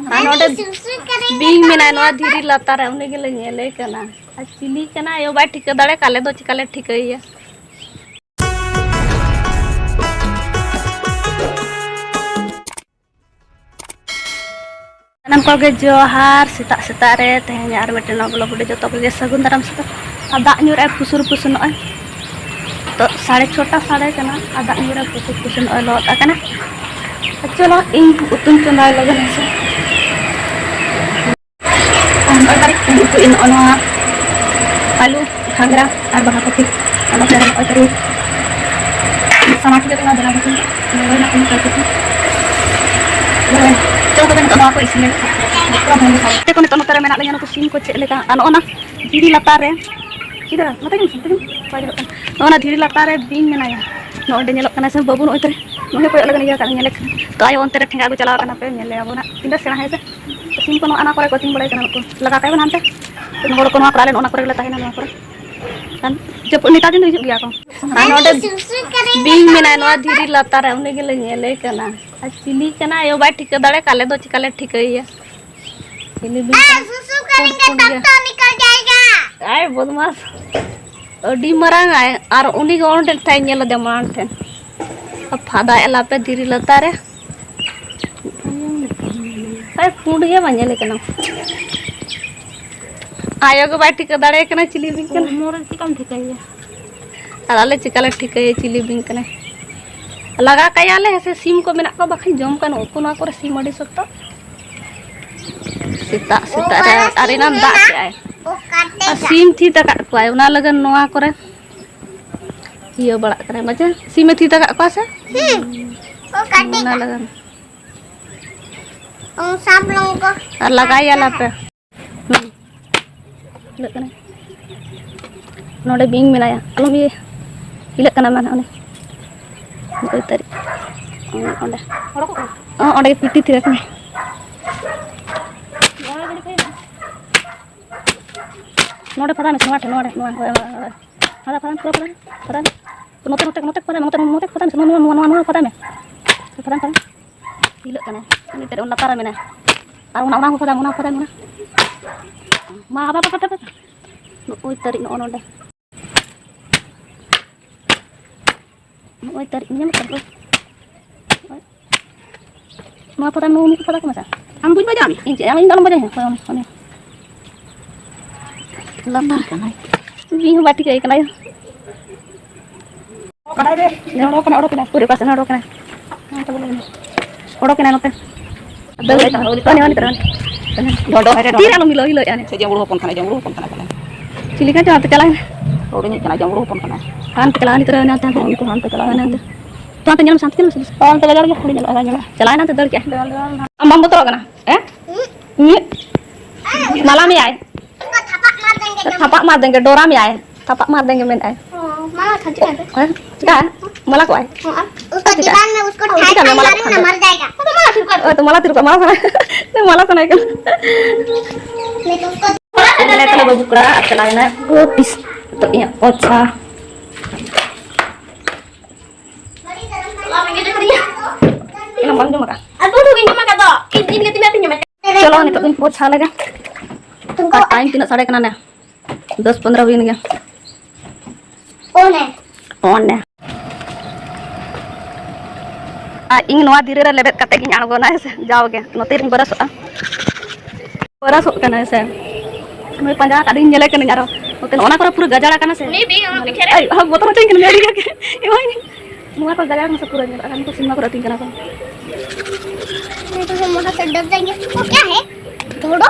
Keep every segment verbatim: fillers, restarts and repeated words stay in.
ᱟᱨ ᱱᱚᱰᱮ ᱵᱤᱧ ᱢᱮᱱᱟᱭ ᱱᱚᱣᱟ ᱫᱷᱤᱨᱤ ᱞᱟᱛᱟᱨ ᱨᱮ, ᱩᱱᱤ ᱜᱮᱞᱮ ᱧᱮᱞᱮ ᱠᱟᱱᱟ᱾ ᱟᱨ ᱪᱤᱞᱤ ᱠᱟᱱᱟᱭ ᱟᱭᱳ ᱵᱟᱭ ᱴᱷᱤᱠᱟᱹ ᱫᱟᱲᱮ ᱠᱟᱜ, ᱟᱞᱮ ᱫᱚ ᱪᱤᱠᱟᱞᱮ ᱴᱷᱤᱠᱟᱹᱭᱮᱭᱟ? ᱥᱟᱱᱟᱢ ᱠᱚᱜᱮ ᱡᱚᱦᱟᱨ ᱥᱮᱛᱟᱜ ᱥᱮᱛᱟᱜ ᱨᱮ᱾ ᱛᱮᱦᱮᱧ ᱟᱨ ᱢᱤᱫᱴᱮᱱ ᱱᱚᱣᱟ vlog video ᱡᱚᱛᱚ ᱠᱚᱜᱮ ᱥᱟᱹᱜᱩᱱ ᱫᱟᱨᱟᱢ ᱥᱟᱹᱜᱩᱱ᱾ ᱟᱨ ᱫᱟᱜ ᱧᱩᱨ ᱟᱭ ᱯᱩᱥᱩᱨ ᱯᱩᱥᱩᱨ ᱱᱚᱜᱼᱚᱭ᱾ ᱛᱚ ᱥᱟᱲᱮ ᱪᱷᱚᱴᱟ ᱥᱟᱲᱮ ᱠᱟᱱᱟ, ᱟᱨ ᱫᱟᱜ ᱧᱩᱨ ᱟᱭ ᱯᱩᱥᱩᱨ ᱯᱩᱥᱩᱨ ᱱᱚᱜᱼᱚᱭ ᱞᱚᱦᱚᱫ ᱟᱠᱟᱱᱟ᱾ ᱟᱨ ᱪᱚᱞᱚ ᱤᱧ ᱩᱛᱩᱧ ᱪᱚᱸᱫᱟᱭ ᱞᱟᱹᱜᱤᱫ ᱦᱮᱸᱥᱮ᱾ ᱟᱨ ᱱᱚᱜᱼᱚᱭ ᱛᱟᱹᱨᱤᱡ ᱤᱧ ᱩᱛᱩᱭᱮᱫ ᱱᱚᱜᱼᱚ ᱱᱚᱣᱟ ᱟᱹᱞᱩ, ᱜᱷᱟᱸᱜᱽᱨᱟ ᱟᱨ ᱵᱟᱦᱟ ᱠᱚᱯᱤ᱾ ᱟᱨ ᱱᱚᱛᱮ ᱨᱮ ᱱᱚᱜᱼᱚᱭ ᱛᱟᱹᱨᱤᱡ ᱥᱟᱢᱟᱴ ᱠᱟᱛᱮ ᱱᱚᱣᱟ ᱵᱮᱱᱟᱣ ᱠᱟᱛᱮ ᱱᱚᱜᱼᱚᱭ ᱱᱟᱜ ᱤᱧ ᱠᱟᱹᱴᱤᱡ ᱪᱚᱞᱚ ᱛᱚᱵᱮ ᱱᱤᱛᱚᱜ ᱱᱚᱣᱟ ᱠᱚ ᱤᱥᱤᱱ ᱞᱮᱱ ᱜᱮ᱾ ᱱᱤᱛᱚᱜ ᱱᱚᱛᱮ ᱨᱮ ᱢᱮᱱᱟᱜ ᱞᱤᱧᱟ ᱱᱩᱠᱩ ᱥᱤᱢ ᱠᱚ ᱪᱮᱫ ᱞᱮᱠᱟ᱾ ᱟᱨ ᱱᱚᱜᱼᱚ ᱱᱟ ᱫᱷᱤᱨᱤ ᱞᱟᱛᱟᱨ ᱨᱮ ᱪᱮᱫᱟᱜ ᱱᱚᱛᱮ ᱜᱮ ᱢᱮᱥᱮ, ᱱᱚᱛᱮ ᱜᱮ ᱵᱟᱭ ᱧᱮᱞᱚᱜ ᱠᱟᱱᱟ᱾ ᱱᱚᱜᱼᱚ ᱱᱟ ᱫᱷᱤᱨᱤ ᱞᱟᱛᱟᱨ ᱨᱮ ᱵᱤᱧ ᱢᱮᱱᱟᱭᱟ᱾ ᱱᱚᱜᱼᱚᱭ ᱚᱸᱰᱮ ᱧᱮᱞᱚᱜ ᱠᱟᱱᱟ ᱥᱮ ᱵᱟᱹᱵᱩ, ᱱᱚᱜᱼᱚᱭ ᱛᱟᱹᱨᱤᱡ ᱱᱚᱜᱼᱚᱭ ᱠᱚᱭᱚᱜ ᱞᱟᱜᱟᱱ ᱤᱭᱟᱹ ᱠᱟᱜ ᱧᱮᱞᱮ ᱠᱟᱱᱟ᱾ ᱛᱚ ᱟᱭᱳ ᱚᱱᱛᱮ ᱨᱮ ᱴᱷᱮᱸᱜᱟ ᱠᱚ ᱪᱟᱞᱟᱣ ᱠᱟᱱᱟ, ᱯᱮ ᱧᱮᱞᱮᱭᱟ ᱵᱚᱱ ᱦᱟᱸᱜ᱾ ᱤᱧ ᱫᱚ ᱥᱮᱬᱟ ᱦᱮᱸ ᱥᱮ᱾ ᱥᱤᱢ ᱠᱚ ᱱᱚᱣᱟ ᱚᱱᱟ ᱠᱚᱨᱮ ᱠᱚ ᱟᱹᱛᱤᱧ ᱵᱟᱲᱟᱭ ᱠᱟᱱᱟ ᱱᱩᱠᱩ᱾ ᱞᱟᱜᱟ ᱠᱟᱭ ᱵᱚᱱ ᱦᱟᱱᱛᱮ᱾ ᱦᱚᱲ ᱠᱚ ᱱᱚᱣᱟ ᱠᱚᱨᱮ, ᱟᱞᱮ ᱱᱚᱜᱼᱚ ᱱᱟ ᱠᱚᱨᱮ ᱜᱮᱞᱮ ᱛᱟᱦᱮᱱᱟ ᱱᱚᱣᱟ ᱠᱚᱨᱮ᱾ ᱠᱷᱟᱱ ᱡᱟᱹᱯᱩᱫ ᱱᱮᱛᱟᱨ ᱫᱤᱱ ᱫᱚ ᱦᱤᱡᱩᱜ ᱜᱮᱭᱟ ᱠᱚ᱾ ᱟᱨ ᱱᱚᱰᱮ ᱵᱤᱧ ᱢᱮᱱᱟᱭ ᱱᱚᱣᱟ ᱫᱷᱤᱨᱤ ᱞᱟᱛᱟᱨ ᱨᱮ, ᱩᱱᱤ ᱜᱮᱞᱮ ᱧᱮᱞᱮ ᱠᱟᱱᱟ᱾ ᱟᱨ ᱪᱤᱞᱤ ᱠᱟᱱᱟᱭ ᱟᱭᱳ ᱵᱟᱭ ᱴᱷᱤᱠᱟᱹ ᱫᱟᱲᱮ ᱠᱟᱜ, ᱟᱞᱮ ᱫᱚ ᱪᱤᱠᱟᱞᱮ ᱴᱷᱤᱠᱟᱹᱭᱮᱭᱟ? ᱪᱤᱞᱤ ᱵᱤᱧ ᱠᱟᱱᱟᱭ? ᱯᱩᱸᱰ ᱯᱩᱸᱰ ᱜᱮ᱾ ᱟᱭ ᱵᱚᱫᱢᱟᱥ᱾ ᱟᱹᱰᱤ ᱢᱟᱨᱟᱝ ᱟᱭ, ᱟᱨ ᱩᱱᱤ ᱜᱮ ᱚᱸᱰᱮ ᱴᱷᱮᱱ ᱧᱮᱞ ᱟᱫᱮ ᱢᱟᱲᱟᱝ ᱴᱷᱮᱱ᱾ ᱟᱨ ᱯᱷᱟᱫᱟ ᱮᱞᱟᱯᱮ ᱫᱷᱤᱨᱤ ᱞᱟᱛᱟᱨ ᱨᱮ᱾ ᱟᱭ ᱯᱩᱸᱰ ᱜᱮ ᱵᱟᱝ ᱧᱮᱞᱮ ᱠᱟᱱᱟ᱾ ᱟᱭᱳ ᱜᱮ ᱵᱟᱭ ᱴᱷᱤᱠᱟᱹ ᱫᱟᱲᱮᱭᱟᱭ ᱠᱟᱱᱟ ᱪᱤᱞᱤ ᱵᱤᱧ ᱠᱟᱱᱟ᱾ ᱦᱚᱲᱢᱚ ᱨᱮ ᱪᱮᱫ ᱞᱮᱠᱟᱢ ᱴᱷᱤᱠᱟᱹᱭᱮᱭᱟ? ᱟᱨ ᱟᱞᱮ ᱪᱤᱠᱟᱞᱮ ᱴᱷᱤᱠᱟᱹᱭᱟ ᱪᱤᱞᱤ ᱵᱤᱧ ᱠᱟᱱᱟᱭ? ᱞᱟᱜᱟ ᱠᱟᱭᱟᱞᱮ ᱥᱮ ᱥᱤᱢ ᱠᱚ ᱢᱮᱱᱟᱜ ᱠᱚᱣᱟ, ᱵᱟᱠᱷᱟᱱ ᱡᱚᱢ ᱠᱟᱱ ᱩᱱᱠᱩ ᱱᱚᱣᱟ ᱠᱚᱨᱮ ᱥᱤᱢ ᱟᱹᱰᱤ ᱥᱚᱠᱛᱚ᱾ ᱥᱮᱛᱟᱜ ᱥᱮᱛᱟᱜ ᱨᱮ ᱟᱨ ᱮᱱᱟᱱ ᱫᱟᱜ ᱠᱮᱜᱼᱟᱭ᱾ ᱟᱨ ᱥᱤᱢ ᱛᱷᱤᱛ ᱟᱠᱟᱫ ᱠᱚᱣᱟᱭ, ᱚᱱᱟ ᱞᱟᱹᱜᱤᱫ ᱱᱚᱣᱟ ᱠᱚᱨᱮ ᱤᱭᱟᱹ ᱵᱟᱲᱟᱜ ᱠᱟᱱᱟᱭ᱾ ᱢᱟᱪᱮ ᱥᱤᱢᱮ ᱛᱷᱤᱛ ᱟᱠᱟᱫ ᱠᱚᱣᱟ ᱥᱮ? ᱦᱩᱸ᱾ ᱚᱱᱟ ᱞᱟᱹᱜᱤᱫ᱾ ᱟᱨ ᱞᱟᱜᱟᱭᱟᱞᱮ ᱟᱯᱮ᱾ ᱦᱩᱸ᱾ ᱦᱤᱞᱟᱹᱜ ᱠᱟᱱᱟᱭ᱾ ᱱᱚᱰᱮ ᱵᱤᱧ ᱢᱮᱱᱟᱭᱟ᱾ ᱟᱞᱚᱢ ᱤᱭᱟᱹ᱾ ᱦᱤᱞᱟᱹᱜ ᱠᱟᱱᱟ ᱢᱟ ᱱᱚᱜᱼᱚ ᱱᱮ᱾ ᱱᱚᱜᱼᱚᱭ ᱛᱟᱹᱨᱤ᱾ ᱚᱸᱰᱮ᱾ ᱚᱸ, ᱚᱸᱰᱮ ᱜᱮ ᱯᱤᱴᱤ ᱛᱷᱤᱨ ᱟᱠᱟᱱᱟᱭ᱾ ᱱᱚᱰᱮ ᱯᱷᱟᱫᱟ ᱢᱮᱥᱮ, ᱱᱚᱣᱟ ᱴᱷᱮᱱ, ᱱᱚᱣᱟ ᱴᱷᱮᱱ, ᱱᱚᱣᱟ, ᱱᱚᱣᱟ, ᱱᱚᱣᱟ᱾ ᱯᱷᱟᱫᱟ, ᱯᱷᱟᱫᱟ, ᱯᱩᱨᱟᱹ ᱯᱷᱟᱫᱟ ᱢᱮ᱾ ᱯᱷᱟᱫᱟ ᱢᱮ᱾ ᱱᱚᱛᱮ, ᱱᱚᱛᱮ, ᱱᱚᱛᱮ ᱯᱷᱟᱫᱟ ᱢᱮᱥᱮ, ᱱᱚᱣᱟ, ᱱᱚᱣᱟ, ᱱᱚᱣᱟ, ᱱᱚᱣᱟ ᱯᱷᱟᱫᱟ ᱢᱮ᱾ ᱯᱷᱟᱫᱟ, ᱯᱷᱟᱫᱟ᱾ ᱦᱤᱞᱟᱹᱜ ᱠᱟᱱᱟᱭ᱾ ᱩᱱᱤ ᱛᱮᱨᱮ ᱞᱟᱛᱟᱨ ᱨᱮ ᱢᱮᱱᱟᱭᱟ᱾ ᱟᱨ ᱚᱱᱟ, ᱚᱱᱟ ᱦᱚᱸ ᱯᱷᱟᱫᱟ, ᱚᱱᱟ ᱦᱚᱸ ᱯᱷᱟᱫᱟ, ᱚᱱᱟ᱾ ᱢᱟ, ᱵᱟᱵᱟ, ᱵᱟᱵᱟ, ᱵᱟᱵᱟ᱾ ᱱᱚᱜᱼᱚᱭ ᱛᱟᱹᱨᱤᱡ, ᱱᱚᱜᱼᱚ ᱱᱚᱰᱮ᱾ ᱱᱚᱜᱼᱚᱭ ᱛᱟᱹᱨᱤᱡ, ᱧᱮᱞ ᱠᱟᱫ ᱫᱚ᱾ ᱱᱚᱣᱟ ᱯᱷᱟᱫᱟ, ᱱᱚᱣᱟ ᱢᱤᱫ ᱯᱷᱟᱫᱟ ᱠᱚ ᱢᱮᱥᱟ᱾ ᱟᱢ ᱵᱩᱡᱽ ᱵᱟᱡᱟᱣ ᱢᱮ᱾ ᱤᱧ ᱪᱮᱫ, ᱟᱢ, ᱤᱧ ᱫᱚ ᱟᱞᱚᱢ ᱵᱟᱡᱟᱣ ᱦᱚᱪᱚ᱾ ᱦᱳᱭ, ᱚᱱᱮ, ᱚᱱᱮ᱾ ᱞᱟᱛᱟᱨ ᱠᱟᱱᱟᱭ᱾ ᱤᱧ ᱦᱚᱸ ᱵᱟᱭ ᱴᱷᱤᱠᱟᱹᱭ ᱠᱟᱱᱟ ᱭᱟ᱾ ᱚᱰᱚᱠ ᱠᱟᱱᱟ, ᱚᱰᱚᱠ ᱠᱟᱱᱟ, ᱯᱩᱨᱟᱹ ᱚᱠᱟ ᱥᱮᱱ ᱚᱰᱚᱠ ᱠᱟᱱᱟ? ᱚᱰᱚᱠ ᱠᱟᱱᱟ ᱱᱚᱛᱮ᱾ ᱫᱟᱹᱲ ᱞᱮᱫ ᱛᱟᱦᱮᱸ᱾ ᱩᱱᱤ, ᱩᱱᱤ ᱛᱚᱨᱟ, ᱩᱱᱤ᱾ ᱰᱚᱰᱚ ᱦᱮᱨᱮ ᱰᱚᱰᱚ᱾ ᱛᱤᱨᱮ ᱟᱞᱚᱢ ᱦᱤᱞᱟᱹᱣ, ᱦᱤᱞᱟᱹᱣᱮᱫᱼᱟ ᱱᱤᱛ᱾ ᱥᱮ ᱡᱟᱹᱢᱲᱩ ᱦᱚᱯᱚᱱ ᱠᱟᱱᱟᱭ, ᱡᱟᱹᱢᱲᱩ ᱦᱚᱯᱚᱱ ᱠᱟᱱᱟᱭ ᱯᱟᱞᱮ᱾ ᱪᱤᱞᱤ ᱠᱟᱱ ᱪᱚ ᱦᱟᱱᱛᱮ ᱪᱟᱞᱟᱣ ᱮᱱᱟ᱾ ᱦᱩᱰᱤᱧᱤᱡ ᱠᱟᱱᱟᱭ, ᱡᱟᱹᱢᱲᱩ ᱦᱚᱯᱚᱱ ᱠᱟᱱᱟᱭ ᱯᱟᱞᱮ᱾ ᱦᱟᱱᱛᱮ ᱪᱟᱞᱟᱣ ᱮᱱᱟ, ᱱᱤᱛᱚᱜ ᱦᱟᱱᱛᱮ ᱦᱟᱱᱛᱮ ᱪᱟᱞᱟᱣ ᱮᱱᱟ᱾ ᱦᱟᱱᱛᱮ᱾ ᱛᱚ, ᱦᱟᱱᱛᱮ ᱧᱮᱞ ᱢᱮᱥᱮ, ᱦᱟᱱᱛᱮ ᱧᱮᱞ ᱢᱮᱥᱮ᱾ ᱚ, ᱦᱟᱱᱛᱮ ᱜᱟᱡᱟᱲ ᱜᱮ, ᱦᱩᱰᱤᱧ ᱧᱮᱞᱚᱜᱼᱟ, ᱜᱟᱡᱟᱲ᱾ ᱪᱟᱞᱟᱣ ᱮᱱᱟ, ᱦᱟᱱᱛᱮ ᱫᱟᱹᱲ ᱠᱮᱜᱼᱟ᱾ ᱫᱟᱹᱲ, ᱫᱟᱹᱲ, ᱫᱟᱹᱲ᱾ ᱟᱢ ᱵᱟᱢ ᱵᱚᱛᱚᱨᱚᱜ ᱠᱟᱱᱟ? ᱦᱮᱸ? ᱦᱩᱸ᱾ ᱢᱟᱞᱟ ᱢᱮᱭᱟᱭ᱾ ᱛᱷᱟᱯᱟᱜ ᱢᱟᱨ ᱫᱮᱝᱜᱮ, ᱛᱷᱟᱯᱟᱜ ᱢᱟᱨ ᱫᱮᱝᱜᱮ, ᱰᱚᱨᱟ ᱢᱮᱭᱟᱭ᱾ ᱛᱷᱟᱯᱟᱜ ᱢᱟᱨ ᱫᱮᱝᱜᱮ ᱢᱮᱱᱟᱭ᱾ ᱚ, ᱢᱟᱞᱟ ᱛᱷᱟ ᱪᱤᱠᱟᱹᱭ ᱛᱮ? ᱦᱮᱸ? ᱪᱤᱠᱟᱹ? ᱢᱟᱞᱟ ᱠᱚᱜᱼᱟᱭ᱾ ᱚ, ᱟᱨ ᱩᱥᱠᱚ ᱪᱤᱠᱟᱹ? ᱫᱤᱣᱟᱱ ᱢᱮ, ᱩᱥᱠᱚ ᱚ, ᱴᱷᱟᱭ ᱪᱤᱠᱟᱹ ᱢᱮ, ᱴᱷᱟᱭ ᱢᱟᱞᱟ ᱢᱟᱨᱩ ᱠᱚᱜᱼᱟᱭ ᱱᱟ, ᱛᱚ᱾ ᱢᱟᱨ ᱡᱟᱭᱮᱜᱟ᱾ ᱚ, ᱛᱚ ᱢᱟᱞᱟ ᱛᱷᱤᱨ ᱠᱚᱜᱼᱟᱭ, ᱢᱟᱞᱟ ᱠᱚᱜᱼᱟᱭ᱾ ᱛᱚ ᱢᱟᱞᱟ ᱥᱟᱱᱟᱭ ᱠᱟᱱᱟ᱾ ᱢᱮ ᱛᱚ ᱩᱥᱠᱚ ᱢᱟᱞᱟ ᱥᱟᱱᱟᱭ ᱠᱟᱱᱟ᱾ ᱛᱟᱦᱞᱮ ᱵᱟᱹᱵᱩ ᱠᱚᱲᱟ ᱟᱨ ᱪᱟᱞᱟᱣ ᱮᱱᱟ ᱚᱯᱷᱤᱥ᱾ ᱱᱤᱛᱚᱜ ᱤᱧᱟᱹᱜ ᱯᱚᱪᱷᱟ᱾ ᱮᱱᱟᱝ ᱵᱟᱢ ᱡᱚᱢ ᱟᱠᱟᱫ? ᱟᱫᱚ ᱫᱚ ᱵᱟᱹᱧ ᱡᱚᱢ ᱟᱠᱟᱫ ᱫᱚ᱾ ᱤᱧ, ᱤᱧ ᱜᱮ ᱛᱤᱱᱟᱹᱜ ᱤᱧ ᱡᱚᱢᱟ? ᱪᱚᱞᱚ, ᱱᱤᱛᱚᱜ ᱫᱚᱧ ᱯᱳᱪᱷᱟ ᱞᱮᱜᱮ᱾ ᱟᱨ ᱴᱟᱭᱤᱢ ᱛᱤᱱᱟᱹᱜ ᱥᱟᱰᱮ ᱠᱟᱱᱟ ᱱᱮ? ᱫᱚᱥ ᱯᱚᱱᱫᱽᱨᱚ ᱦᱩᱭᱮᱱ ᱜᱮᱭᱟ᱾ ᱚᱱᱮ᱾ ᱚᱱᱮ᱾ ᱟᱨ ᱤᱧ ᱱᱚᱣᱟ ᱫᱷᱤᱨᱤ ᱨᱮ ᱞᱮᱵᱮᱫ ᱠᱟᱛᱮ ᱜᱤᱧ ᱟᱬᱜᱚᱱᱟ, ᱦᱮᱸ ᱥᱮ? ᱡᱟᱣᱜᱮ ᱱᱚᱛᱮ ᱨᱤᱧ ᱵᱚᱨᱚᱥᱚᱜᱼᱟ᱾ ᱵᱚᱨᱚᱥᱚᱜ ᱠᱟᱱᱟ, ᱦᱮᱸ ᱥᱮ? ᱱᱩᱭ ᱯᱟᱸᱡᱟ ᱟᱠᱟᱫᱤᱧ, ᱧᱮᱞᱮ ᱠᱟᱹᱱᱟᱹᱧ ᱟᱨᱚ᱾ ᱱᱚᱛᱮ ᱱᱚᱜᱼᱚ ᱱᱟ ᱠᱚᱨᱮ ᱯᱩᱨᱟᱹ ᱜᱟᱡᱟᱲ ᱟᱠᱟᱱᱟ ᱥᱮ? ᱢᱤᱫ ᱫᱤᱱ ᱚᱱᱟ ᱯᱤᱪᱷᱮ ᱨᱮ᱾ ᱟᱭ, ᱦᱚᱸ, ᱵᱚᱛᱚᱨ ᱦᱚᱪᱚᱧ ᱠᱟᱱᱟ ᱟᱹᱰᱤ ᱡᱳᱨ ᱜᱮ᱾ ᱮᱢᱟᱹᱧ᱾ ᱱᱚᱣᱟ ᱠᱚ ᱜᱟᱡᱟᱲ ᱢᱟᱥᱮ ᱯᱩᱨᱟᱹ ᱧᱮᱞᱚᱜᱼᱟ, ᱱᱩᱠᱩ ᱥᱤᱢ ᱠᱚ ᱟᱹᱛᱤᱧ ᱠᱟᱱᱟ ᱠᱚ᱾ ᱱᱩᱠᱩ ᱫᱚ ᱢᱚᱴᱟ ᱥᱮ ᱰᱚᱨ ᱡᱟᱭᱮᱸᱜᱮ᱾ ᱛᱚ ᱠᱭᱟ ᱦᱮ? ᱫᱚᱲᱚ?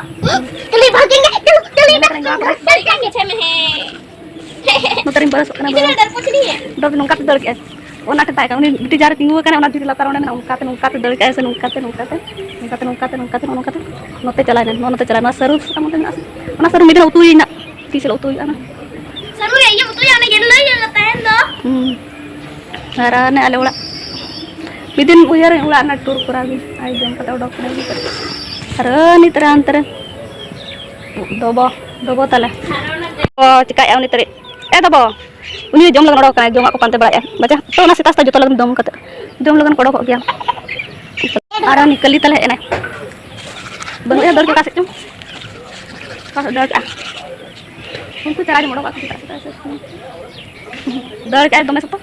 ᱪᱚᱞᱤ ᱵᱷᱟᱜᱮᱸᱜᱮ, ᱪᱚᱞᱚ, ᱪᱚᱞᱤ ᱵᱷᱟᱜᱮᱸᱜᱮ᱾ ᱰᱚᱨ ᱡᱟᱭᱮᱸᱜᱮ ᱪᱷᱮ ᱢᱮ ᱦᱮ᱾ ᱱᱚᱛᱮ ᱨᱤᱧ ᱵᱚᱭᱚᱥᱚᱜ ᱠᱟᱱᱟ ᱤᱫᱤ ᱵᱟᱵᱟ᱾ ᱢᱮ ᱰᱟᱨ ᱯᱚᱪᱷᱞᱤ ᱦᱮ᱾ ᱰᱚᱨ ᱱᱚᱝᱠᱟ ᱛᱮ ᱫᱟᱹᱲ ᱠᱮᱜᱼᱟᱭ᱾ ᱚᱱᱟ ᱴᱷᱮᱱ ᱛᱟᱦᱮᱸ ᱠᱟᱱᱟ, ᱩᱱᱤ ᱵᱤᱴᱤ ᱡᱟᱦᱟᱸ ᱨᱮ ᱛᱤᱸᱜᱩ ᱟᱠᱟᱱᱟ, ᱚᱱᱟ ᱫᱷᱤᱨᱤ ᱞᱟᱛᱟᱨ ᱚᱸᱰᱮ ᱢᱮᱱᱟᱜᱼᱟ, ᱚᱱᱠᱟᱛᱮ, ᱱᱚᱝᱠᱟᱛᱮ ᱫᱟᱹᱲ ᱠᱮᱜᱼᱟᱭ ᱥᱮ ᱱᱚᱝᱠᱟᱛᱮ, ᱱᱚᱝᱠᱟᱛᱮ, ᱱᱚᱝᱠᱟᱛᱮ, ᱱᱚᱝᱠᱟᱛᱮ, ᱱᱚᱝᱠᱟᱛᱮ, ᱱᱚᱛᱮ ᱪᱟᱞᱟᱣ ᱮᱱᱟ, ᱱᱚᱣᱟ ᱱᱚᱛᱮ ᱪᱟᱞᱟᱣ ᱮᱱᱟ, ᱥᱟᱹᱨᱩ ᱥᱟᱠᱟᱢ ᱚᱸᱰᱮ ᱢᱮᱱᱟᱜᱼᱟ ᱥᱮ? ᱚᱱᱟ ᱥᱟᱹᱨᱩ ᱢᱤᱫ ᱫᱤᱱ ᱩᱛᱩᱭᱮᱱᱟ, ᱛᱤᱥ ᱦᱤᱞᱳᱜ ᱩᱛᱩ ᱦᱩᱭᱩᱜᱼᱟ ᱱᱟ? ᱥᱟᱹᱨᱩ ᱨᱮᱭᱟᱜ ᱤᱭᱟᱹ ᱩᱛᱩᱭᱟ, ᱚᱱᱟ yellow yellow ᱛᱟᱦᱮᱱ ᱫᱚ᱾ ᱦᱩᱸ᱾ ᱟᱨ ᱚᱱᱮ ᱟᱞᱮ ᱚᱲᱟᱜ, ᱢᱤᱫ ᱫᱤᱱ ᱩᱭᱦᱟᱹᱨᱟᱹᱧ ᱚᱲᱟᱜ ᱨᱮᱱᱟᱜ tour ᱠᱚᱨᱟᱣ ᱜᱮ, ᱟᱭ ᱡᱚᱢ ᱠᱟᱛᱮ ᱚᱰᱚᱠ ᱠᱟᱱᱟ᱾ ᱟᱨ ᱱᱤᱛ ᱨᱮ ᱦᱟᱱᱛᱮ ᱨᱮ ᱫᱚᱵᱚ, ᱫᱚᱵᱚ ᱛᱟᱞᱮ᱾ ᱚ, ᱪᱤᱠᱟᱹᱭᱮᱫᱼᱟ ᱩᱱᱤ ᱛᱟᱹᱨᱤᱡ? ᱮ ᱫᱚᱵᱚ, ᱩᱱᱤ ᱡᱚᱢ ᱞᱟᱹᱜᱤᱫ ᱚᱰᱚᱠ ᱠᱟᱱᱟᱭ, ᱡᱚᱢᱟᱜ ᱠᱚ ᱯᱟᱱᱛᱮ ᱵᱟᱲᱟᱭᱮᱫᱼᱟ᱾ ᱵᱟᱡᱟ, ᱛᱚ ᱚᱱᱟ ᱥᱮᱛᱟᱜ ᱥᱮᱛᱟᱜ ᱡᱚᱛᱚ ᱞᱟᱹᱜᱤᱫ ᱫᱚᱢ ᱠᱟᱛᱮ, ᱡᱚᱢ ᱞᱟᱹᱜᱤᱫ ᱠᱚ ᱚᱰᱚᱠᱚᱜ ᱜᱮᱭᱟ᱾ ᱟᱨ ᱩᱱᱤ ᱠᱟᱹᱞᱤ ᱛᱟᱞᱮ ᱦᱮᱡ ᱮᱱᱟᱭ᱾ ᱵᱟᱹᱱᱩᱜ ᱮᱭᱟ, ᱫᱟᱹᱲ ᱠᱮᱫᱟ ᱥᱮᱫ ᱪᱚᱝ᱾ ᱚᱠᱟ ᱥᱮᱫ ᱫᱟᱹᱲ ᱠᱮᱫᱟ? ᱩᱱᱠᱩ ᱪᱟᱨᱟ ᱡᱮᱢ ᱚᱰᱚᱠ ᱠᱟᱜ ᱠᱚ ᱥᱮᱛᱟᱜ ᱥᱮᱛᱟᱜ ᱥᱮᱫ᱾ ᱫᱟᱹᱲ ᱠᱮᱫᱟᱭ ᱫᱚᱢᱮ ᱥᱚᱠᱛᱚ᱾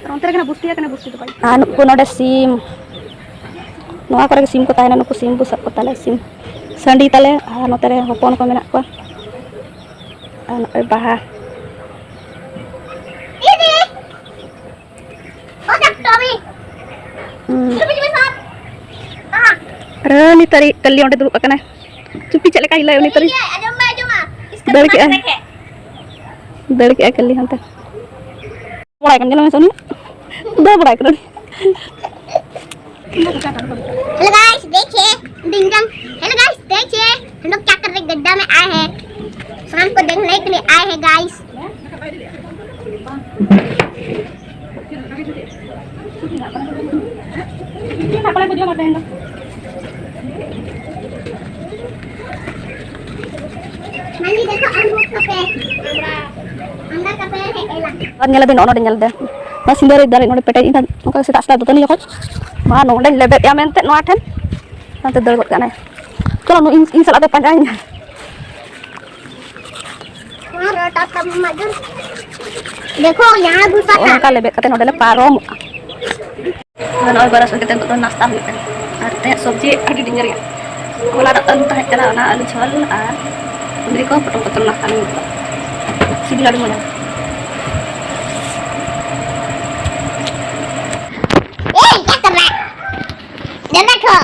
ᱟᱨ ᱚᱱᱛᱮ ᱨᱮᱜᱮ ᱱᱟᱜ ᱵᱩᱥᱴᱤ ᱟᱠᱟᱱᱟ, ᱵᱩᱥᱴᱤ ᱫᱚ ᱵᱟᱭ᱾ ᱟᱨ ᱱᱩᱠᱩ ᱱᱚᱰᱮ ᱥᱤᱢ, ᱱᱚᱣᱟ ᱠᱚᱨᱮ ᱜᱮ ᱥᱤᱢ ᱠᱚ ᱛᱟᱦᱮᱱᱟ, ᱱᱩᱠᱩ ᱥᱤᱢ ᱵᱩᱥᱟᱹᱜ ᱠᱚ ᱛᱟᱞᱮ, ᱥᱤᱢ ᱥᱟᱺᱰᱤ ᱛᱟᱞᱮ, ᱟᱨ ᱱᱚᱛᱮ ᱨᱮ ᱦᱚᱯᱚᱱ ᱠᱚ ᱢᱮᱱᱟᱜ ᱠᱚᱣᱟ᱾ ᱟᱨ ᱱᱚᱜᱼᱚᱭ ᱵᱟᱦᱟ᱾ ᱦᱩᱸ᱾ ᱨᱟᱱᱤ ᱛᱟᱹᱨᱤ ᱠᱟᱹᱞᱤ ᱚᱸᱰᱮ ᱫᱩᱲᱩᱵ ᱟᱠᱟᱱᱟᱭ᱾ ᱪᱩᱯᱤ ᱪᱮᱫ ᱞᱮᱠᱟ ᱦᱤᱞᱟᱹᱭ ᱩᱱᱤ ᱛᱟᱹᱨᱤ᱾ ᱫᱟᱹᱲ ᱠᱮᱜᱼᱟᱭ᱾ ᱫᱟᱹᱲ ᱠᱮᱜᱼᱟᱭ ᱠᱟᱹᱞᱤ ᱦᱟᱱᱛᱮ᱾ ᱵᱟᱲᱟᱭ ᱠᱟᱱ ᱧᱮᱞ ᱢᱮ ᱥᱮ ᱩᱱᱤ᱾ ᱫᱟᱹᱲ ᱵᱟᱲᱟᱭ ᱠᱟᱱᱟ ᱩᱱᱤ᱾ हेलो गाइस, देखिए डिंगडंग। हेलो गाइस, देखिए हम लोग क्या कर रहे, गड्ढा में आए हैं, शाम को देखने के लिए आए हैं गाइस। ᱢᱟᱹᱞᱤ ᱫᱮᱠᱷᱚ, ᱟᱢᱨᱩᱫ ᱠᱟ ᱯᱮᱲ, ᱟᱢᱲᱟ ᱠᱟ ᱯᱮᱲ ᱦᱮᱡ ᱮᱱᱟ᱾ ᱟᱨ ᱧᱮᱞ ᱫᱟᱹᱧ, ᱱᱚᱜᱼᱚ ᱱᱚᱰᱮ ᱧᱮᱞ ᱫᱟ, ᱱᱚᱣᱟ ᱥᱤᱸᱫᱟᱹᱨᱤ ᱫᱟᱨᱮ ᱱᱚᱰᱮ ᱯᱮᱴᱮᱡ ᱮᱱᱟ, ᱚᱱᱠᱟ ᱥᱮᱛᱟᱜ ᱥᱮᱛᱟᱜ ᱫᱟᱹᱛᱟᱹᱱᱤ ᱡᱚᱠᱷᱚᱱ ᱢᱟ ᱱᱚᱰᱮᱧ ᱞᱮᱵᱮᱫ ᱮᱜᱼᱟ ᱢᱮᱱᱛᱮ ᱱᱚᱣᱟ ᱴᱷᱮᱱ, ᱦᱟᱱᱛᱮ ᱫᱟᱹᱲ ᱜᱚᱫ ᱠᱟᱱᱟᱭ᱾ ᱪᱚᱞᱚ, ᱱᱩᱭ ᱤᱧ, ᱤᱧ ᱥᱟᱞᱟᱜ ᱫᱚ ᱯᱟᱸᱡᱟᱭᱤᱧ᱾ ᱦᱮᱸ, ᱨᱚᱴᱟ ᱛᱟᱢ ᱢᱟᱡᱩᱨ᱾ ᱫᱮᱠᱷᱳ, ᱭᱟᱦᱟᱸ ᱜᱷᱩᱥᱟ ᱱᱚᱜᱼᱚ ᱛᱷᱟ᱾ ᱱᱚᱝᱠᱟ ᱞᱮᱵᱮᱫ ᱠᱟᱛᱮ ᱱᱚᱰᱮ ᱞᱮ ᱯᱟᱨᱚᱢᱚᱜᱼᱟ᱾ ᱟᱨ ᱱᱚᱜᱼᱚᱭ ᱵᱟᱨᱟᱥ ᱠᱟᱛᱮ ᱱᱤᱛᱚᱜ ᱫᱚ ᱱᱟᱥᱛᱟ ᱦᱩᱭᱩᱜ ᱠᱟᱱᱟ᱾ ᱟᱨ ᱛᱮᱦᱮᱧ ᱥᱚᱵᱽᱡᱤ ᱟᱹᱰᱤ ᱰᱷᱮᱨ ᱜᱮᱭᱟ᱾ ᱦᱚᱞᱟ ᱫᱚ ᱟᱹᱞᱩ ᱛᱟᱦᱮᱸ ᱠᱟᱱᱟ, ᱚᱱᱟ ᱟᱹᱞᱩ ᱡᱷᱚᱞ ᱟᱨ ᱠᱩᱸᱫᱽᱨᱤ ᱠᱚ ᱯᱚᱴᱚᱢ ᱠᱟᱛᱮ ᱱᱟᱥᱛᱟ ᱞᱮ ᱦᱩᱭᱩᱜᱼᱟ᱾ ᱥᱤᱵᱤᱞ ᱟᱹᱰᱤ ᱢᱚᱡᱟ᱾ ए, क्या कर रहा है? डर बैठो।